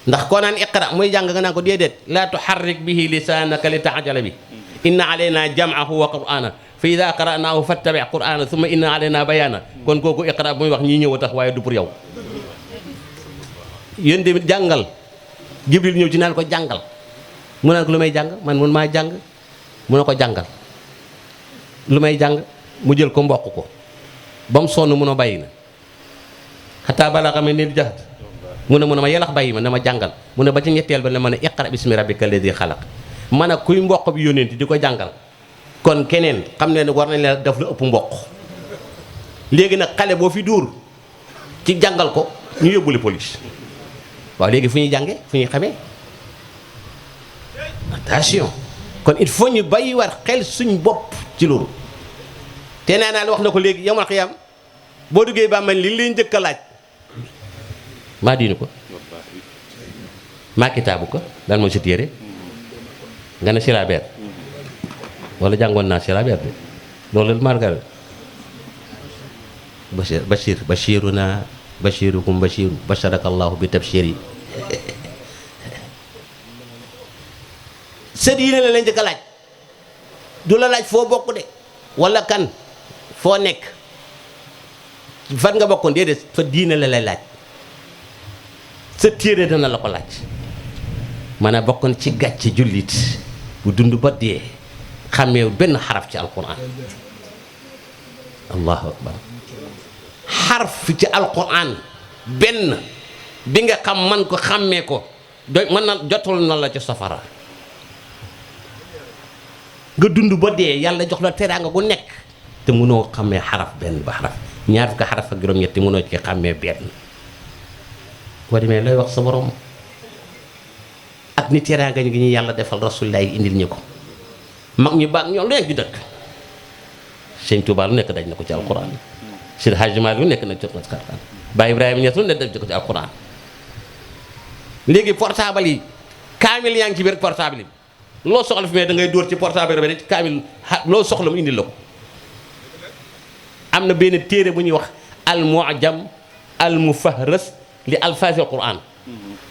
ndax koo naan iqra muy jàng nga naan ko déedéet laa tuharrik bihi lisaanaka li ta'jala bi inna alayna jam'ahu wa qur'ana fa idha qara'nahu fattabi' qur'ana thumma inna alayna bayana kon kooku iqra muy wax ñii ñëw a tax waaye du pour yow yéen tamit jàngal jibril ñëw ci naan ko jàngal mu naan ko lu may jàng man mun maa jàng mu ne ko jàngal lu may jàng mu jël ko mboq ko ba mu sonn mun a bàyyi na xataa balaa xam ne jaxat mu ne ma yelax bàyyi ma ne ma jàngal mu ne ba ci ñetteel ba ne ma ne iqra bismi rabbika alladi xalaq man a kuy mboq bi yónneenti di ko jàngal kon keneen xam ne war nañ la def lu ëpp mboq léegi nag xale boo fi dóor ci jàngal ko ñu yóbbuli police waaw léegi fu ñuy jànge fu ñuy xamee attention kon il faut ñu bàyyi war xel suñ bopp ci loolu te nee naa la wax na ko léegi yawmal xiyaam boo duggee ba man li leen njëkk a laaj maa diinu ko maa kitaabu ko lan mooy sa téere nga ne sirabeer wala jàngoon naa sirabeer de loolu la margal bashiruna bashirukum bashiru basharakallahu bi tabshiri sa diine la leen njëkk a laaj du la laaj foo bokk de wala kan foo nekk fan nga bokkoon déedéet fa diine la lay laaj sa téere dana la ko laaj man a bokkoon ci gàcce jullit bu dund ba dee xàmmeewu benn xaraf ci alquran allahu akbar xarf ci alquran benn bi nga xam man ko xàmmee ko mën na jotul na la ci safara nga dund ba dee yàlla jox la teraanga gu nekk te mënoo xàmmee xaraf benn ba xaraf ñaar fukki xaraf ak juróom-ñetti mënoo ci xàmmee benn boo demee looy wax sa borom ak ni teraanga gi ñu yàlla defal rasulullah yi indil ñu ko mag ñu baax ñoom lu nekk di dëkk Sëñ Tuubaa lu nekk daj na ko ci alquran Seydi Hadji Malick lu nekk na jot na ci alquran Baye Ibrahima Niass lu nekk daj na ko ci alquran léegi portable yi kaamil yaa ngi ci biir portable yi loo soxla fi mais da ngay dóor ci portable bi rek kaamil loo soxla mu indil la ko am na benn téere bu ñuy wax al mu'jam al mufahras li alfaazil quran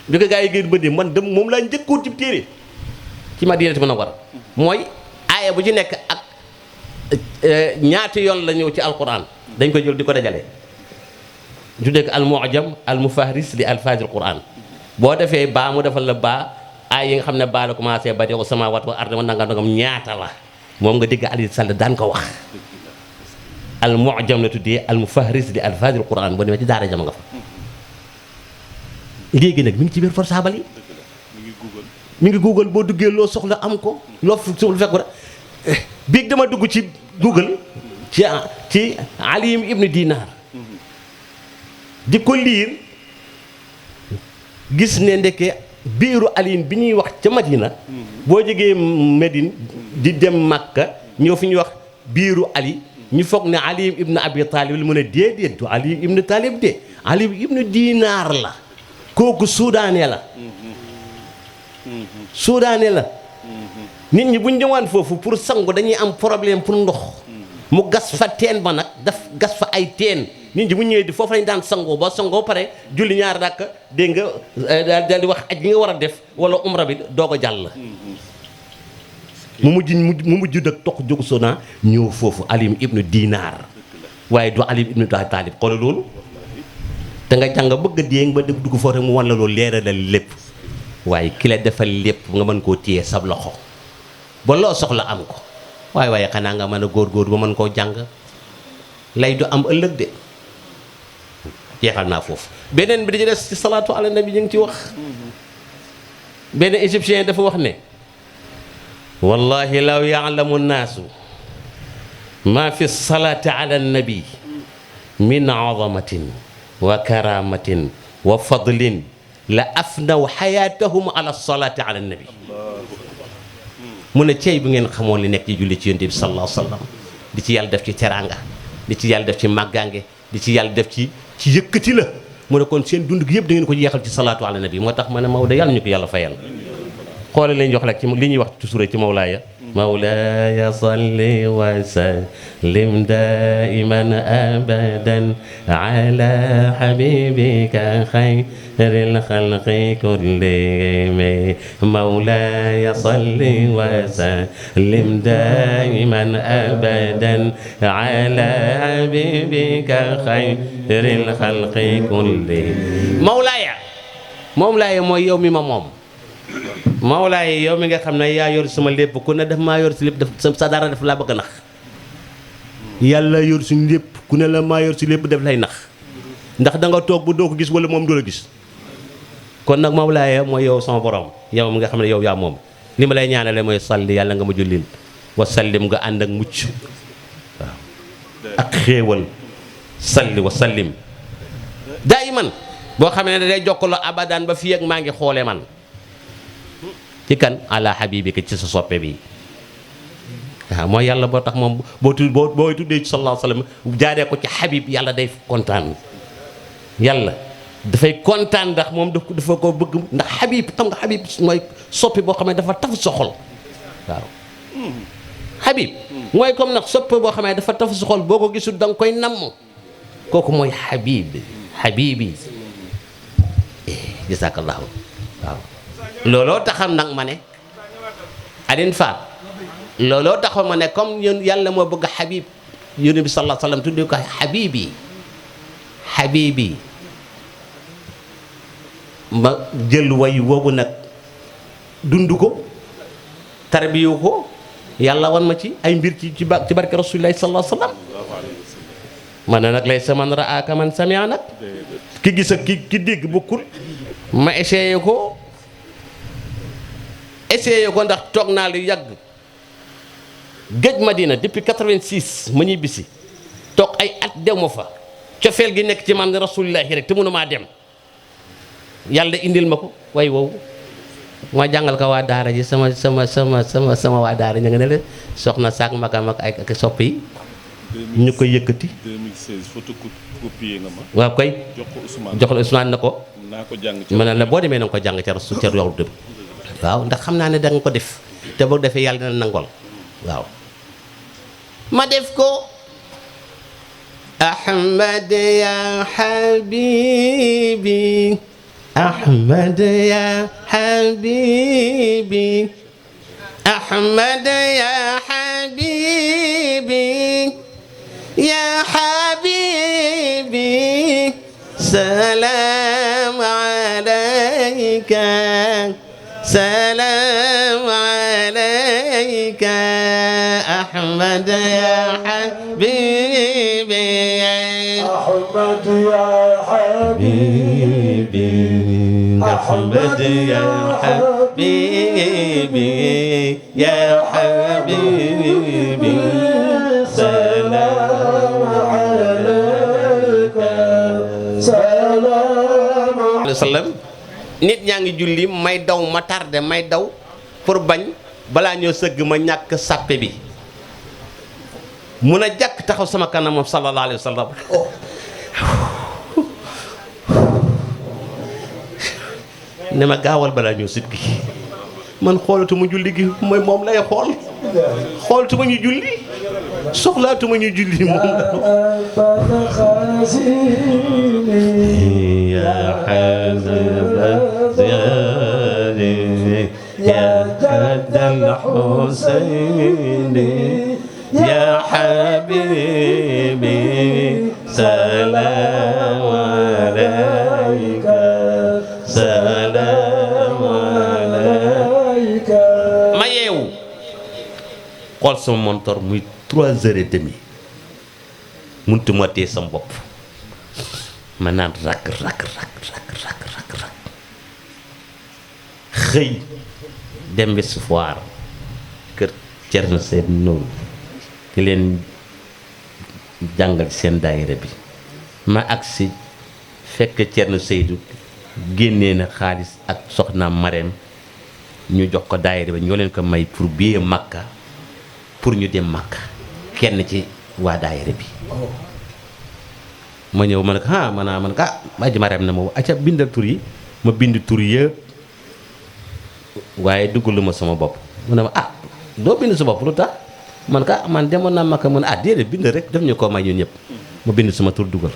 bi ko gaa yi génn ba dee man dem moom laa njëkkoon ci téere ci Madinatu Munawwara mooy aaya bu ci nekk ak ñaati yoon la ñëw ci alquran dañ ko jël di ko dajale du nekk al mu'jam al mufahris li alfaazil quran boo defee baa mu defal la baa ay yi nga xam ne baa la commencé ba dee samaawaat wal ard ma nangam ñaata la moom nga dégg Aliou Sall daan ko wax al mu'jam la tuddee al mufahris li alfaazil quran boo demee ci daara jama nga fa léegi nag mi ngi ci biir portable yi mi ngi google boo duggee loo soxla am ko loo soxla fekk biig dama dugg ci google ci Alim ibn Dinar di ko liir gis ne ndeke biiru Alim bi ñuy wax ca Madina boo jógee Medine di dem Makka ñëw fi ñuy wax biiru Ali ñu foog ne Alim ibn Abi Talib lu mën a déedéet du Alim ibn Talib de Alim ibn Dinar la kooku soudanais la soudanais la nit ñi bu ñu ñëwaan foofu pour sangu dañuy am problème pour ndox mu gas fa teen ba nag daf gas fa ay teen nit ñi bu ñëwee di foofu lañu daan sangoo ba sangoo pare julli ñaar rakk dégg nga daal di wax aj gi nga war a def wala umra bi doog a jàll mu mujj dëkk toq jógu sona ñëw foofu Alim ibnu Dinar waaye du Alim ibnu Talib xoolal loolu te nga jàng bëgg a déeng ba dugg foofu mu wan la loolu leeralal lépp waaye ki la defal lépp nga mën koo téye sab loxo ba loo soxla am ko waaye xanaa nga mën a góor ba mën koo jàng lay du am ëllëg de jeexal naa foofu. beneen bi di ci des ci salaatu ala nabi ñu ngi ci wax benn égyptien dafa wax ne wallahi law yaalamu nnaasu maa fi salaati ala nabi min azamatin wa karamatin wa fadlin la afnaw xayaatahum ala salaati ala nabi. mu ne cey bu ngeen xamoon li nekk ci julli ci yonent bi sallallahu alayhi wa sallam di ci yàlla def ci teraanga di ci yàlla def ci màggaange di ci yàlla def ci yëkkati la mu ne kon seen dund gi yëpp da ngeen ko jeexal ci salaatu ala nabi. moo tax ma ne Maodo yàlla ñu ko yàlla fayal xoole lañ jox rek ci li ñuy wax toujours ci Mawlaaya mawlaaya salli wa sallim daiman abadan ala habibika xayril xalqi kullihim mawlaaya salli wa sallim daiman abadan ala habibika xayril xalqi kullihim. Mawlaaya mooy yow mi ma moom. Mawlaay yow mi nga xam ne yaa yor sama lépp ku ne daf maa yor si lépp def sa dara daf laa bëgg a nax yàlla yor suñu lépp ku ne la maa yor si lépp daf lay nax ndax da nga toog bu doo ko gis wala moom doo la gis kon nag Mawlaay mooy yow sama borom yow mi nga xam ne yow yaa moom li ma lay ñaanale mooy salli yàlla nga ma jullil wa sallim nga ànd ak mucc waaw ak xéewal salli wa sallim daayiman boo xam ne day jokkaloo abadan ba fii ak maa ngi xoole man ci kan ala habibika ci sa soppe bi waaw mooy yàlla boo tax moom boo tuddee ci sallallahu alayhi wa sallam jaaree ko ci habib yàlla day kontaan yàlla dafay kontaan ndax moom dafa ko bëgg ndax habib tam nga habib mooy soppi boo xam ne dafa taf sa xol waaw habib mooy comme nag soppe boo xam ne dafa taf sa xol boo ko gisul da nga koy namm kooku mooy habibi jazakallahu waaw looloo taxam nag ma ne Aline Fall looloo taxam ma ne comme ñun yàlla moo bëgg Habib yonent bi sallallahu alayhi wa sallam tuddee ko Habibi ma jël way woowu nag dund ko tarbiyu ko yàlla wan ma ci ay mbir ci barke rasulillahi sallallahu alayhi wa sallam ma ne nag lay saman raaka man samia nag ki gis ak ki dégg bokkul ma essayé ko ndax toog naa lu yàgg géej Madina depuis 86 ma ñibbisi toog ay at dew ma fa cofeel gi nekk ci man rasulillahi rek te mënu maa dem yàlla indil ma ko way wow ma jàngal ko waa daara ji sama waa daara ñu nga ne la soxna saak magam ak ak sopp yi ñu koy yëkkati 2016 photocopier nga ma waaw koy jox la Ousmane na ko naa ko jàng ma ne la boo demee na nga ko jàng ca rasul ca yow dëb waaw ndax xam naa ne da nga ko def te boo defee yàlla dina nangol waaw ma def ko Ahmad ya habibi Ahmad ya habibi Ahmad ya habibi ya habibi salam alayka سلام عليك أحمد يا حبيبي أحمد يا حبيبي أحمد يا حبيبي يا حبيبي سلام عليك سلام عليك nit ñaa ngi julli may daw ma tardé may daw pour bañ balaa ñoo sëgg ma ñàkk sàppe bi mun a jàkk taxaw sama kanam moom sallallahu alayhi wa sallam ne ma gaawal balaa ñoo sit gi man xoolatuma julli gi mooy moom lay xoolatuma ñu julli soxlaatuma ñu julli moom يا حبيب زيادي يا جد الحسين يا حبيبي سلام عليك xool sama montor muy 3h30 muntu ma tee sama bopp ma naan rakk xëy dem bi su foire kër Cerno Seydou Nour ki leen jàngal seen daayira bi ma agsi fekk Cerno Seydou génnee na xaalis ak soxnaam Marème ñu jox ko daayira bi ñoo leen ko may pour billet Makka pour ñu dem Makka kenn ci waa daayira bi ma ñëw ma ne ko man ko aji Marème na ma acca bindal tur yi ma bind tur yëpp waaye duggalu ma sama bopp mu ne ma doo bind sa bopp lu tax man ka man demoon naa Makka mu ne déedéet bind rek def ñu ko may ñun ñëpp ma bind sama tur dugal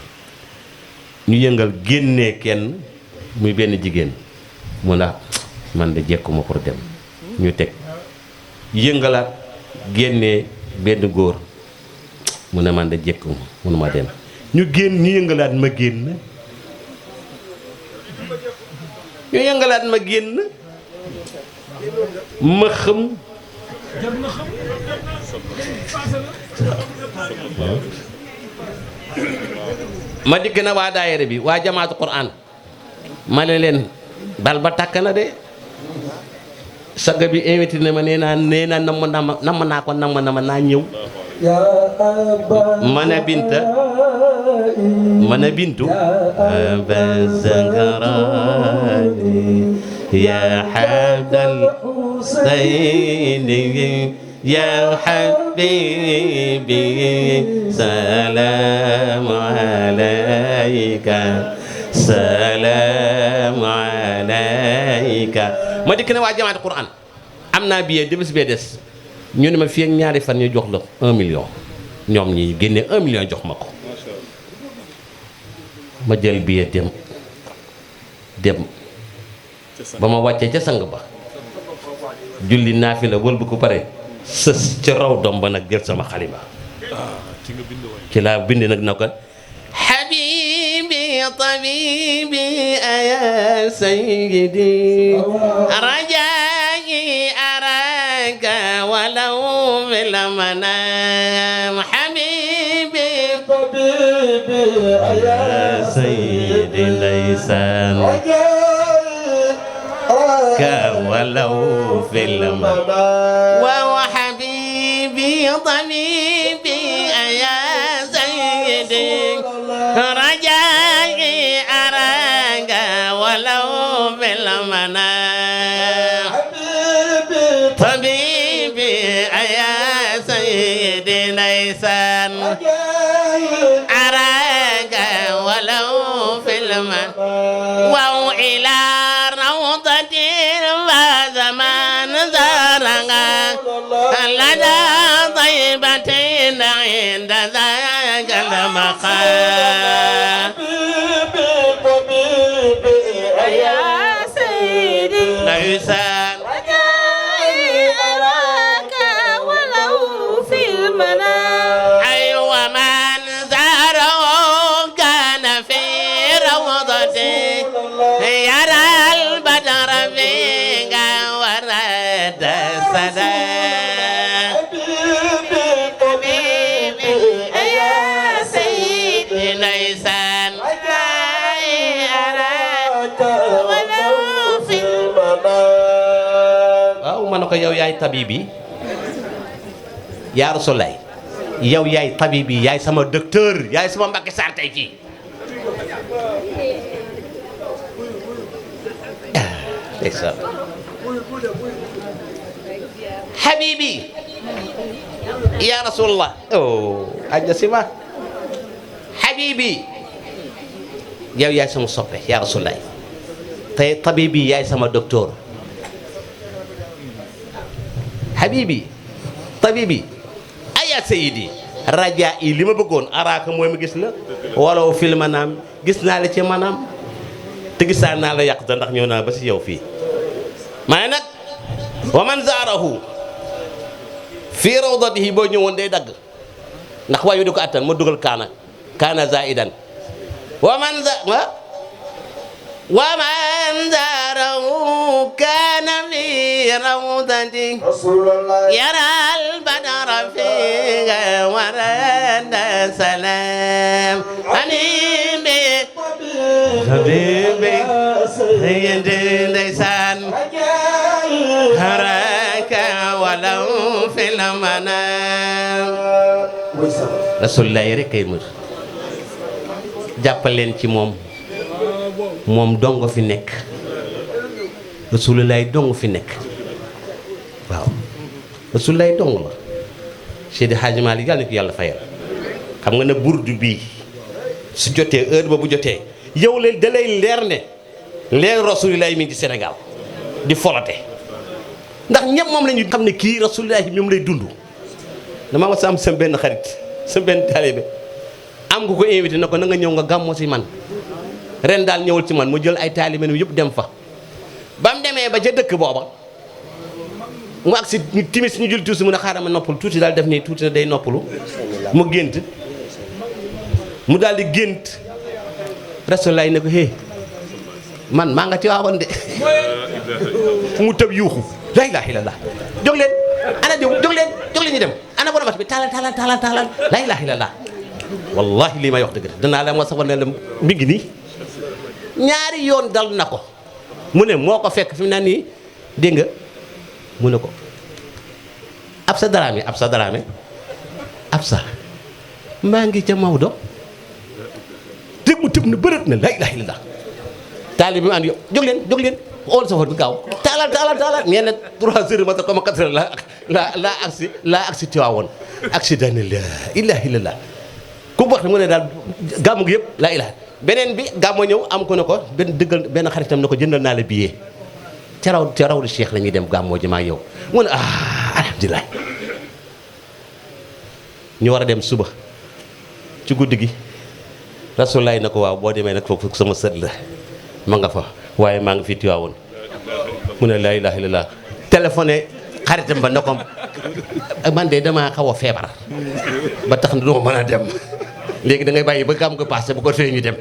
ñu yëngal génnee kenn muy benn jigéen mu ne man de jekkuma pour dem ñu teg yëngalaat génnee benn góor mu ne man de jekkuma mënuma dem ñu yëngalaat ma génn ñu yëngalaat ma génn ma xam ma digg na waa daayira bi waa jamaatu Qur'an ma ne leen bal ba tàkk na de saga bi invité na ma nee naa namm naa ko namm na ma naa ñëw mana bintu aba zangarani ya habdal sayni ya habibi salam alayka ma dikk ne waa jamaat Qur'an am naa billet de bés bee des ñu ne ma fii ak ñaari fan ñu jox la 1 million ñoom ñi génne 1 million jox ma ko ma jël billet dem ba ma wàccee ca sang ba julli naafila wël bu ko pare sës ca raw doom ba nag jël sama xalima ci laa bind nag na ko habibi tabibi ya sayyidi rajai araka walaw bil manam habibi tabibi ya sayyidi laysan ولو في الماء وحبيبي طبيبي يا سيدي رجائي أراك ولو في المنام طبيبي يا سيدي ليس أراك ولو في المنام وإلى لدى طيبة عند ذاك المقام طبيبي يا سيدي ليسان رجائي أراك ولو في المنام أيوة من زاره كان في روضته يرى البدر فيك ورد السلام ko yow yaay tabibi yaa Rasulaay yow yaay tabibi yaay sama docteur yaay sama Mbàkke Saar tey fii ndeysaan habibi yaa Rasulallah aja sima habibi yow yaay sama soppe yaa Rasulaay tey tabibi yaay sama docteur habibi tabibi aya sayidi raja yi li ma bëggoon araaka mooy ma gis la wala fil manaam gis naa la ci manaam te gisaan naa la yàq ndax ñëw naa ba si yow fii ma ne nag wa man zaarahu fii rawdatihi boo ñëwoon day dagg ndax waayu di ko attan ma dugal kaana zaidan wa man zaarahu kaana fi rawdati yara al badara ورد سلام أنيمي حبيبي سيدي ليسان هراك ولو في المنام رسول الله rek kay mër jàppal leen ci moom dong fi nekk Rasulullah dong fi nekk waaw Rasulullah dong la Seydi Hadji Malick yàlla na ko yàlla fayal xam nga ne burdu bii su jotee heure ba bu jotee yow leen da lay leer ne leer Rasulullah mi ngi ci Sénégal di folote ndax ñëpp moom la ñu xam ne kii Rasulullah moom lay dund dama mas am sa benn xarit sa benn taalibe am nga ko invité na ko na nga ñëw nga gàmmoo si man ren daal ñëwul ci man mu jël ay taalibe yëpp dem fa ba mu demee ba ca dëkk booba mu ak si ñu timis ñu jël tuuti mu ne xaaral ma noppalu tuuti daal def nii tuuti na day noppalu mu gént mu daal di gént Rasulullah ne ko hé man maa nga Tiwaawan de mu tëb yuuxu la ilaha illallah jóg leen ana diw jóg leen ñu dem ana borom bi taalal la ilaha illallah wallahi lii may wax dëgg danaa la ma sax ne la mi ngi nii ñaari yoon dal na ko mu ne moo ko fekk fi mu ne nii dégg nga mu ne ko Absa Dramé maa ngi ca Maodo tëb mu tëb na bërët na la ilaha illallah taalib bi mu ànd yow jóg leen xool safar bi gaaw taalal nee na 3 heures ma comme 4 heures laa agsi Tiwaawoon agsi daane la ilaha illallah ku wax mu ne daal gàmmu gi yëpp laa ilaha beneen bi gàmmu ñëw am ko ne ko benn xaritam ne ko jëndal naa la billet ca raw lu Cheikh la ñuy dem gàmmoo ji maa yow mu ne alhamdulilah ñu war a dem suba ci guddi gi Rasulullah na ko waaw boo demee nag foofu sama sët la ma nga fa waaye maa ngi fi Tiwaawoon mu ne laa ilaha illallah téléphoné xaritam ba ne ko man de damaa xaw a feebar ba tax na duma mën a dem léegi da ngay bàyyi ba gàmm nga passé bu ko fee ñu dem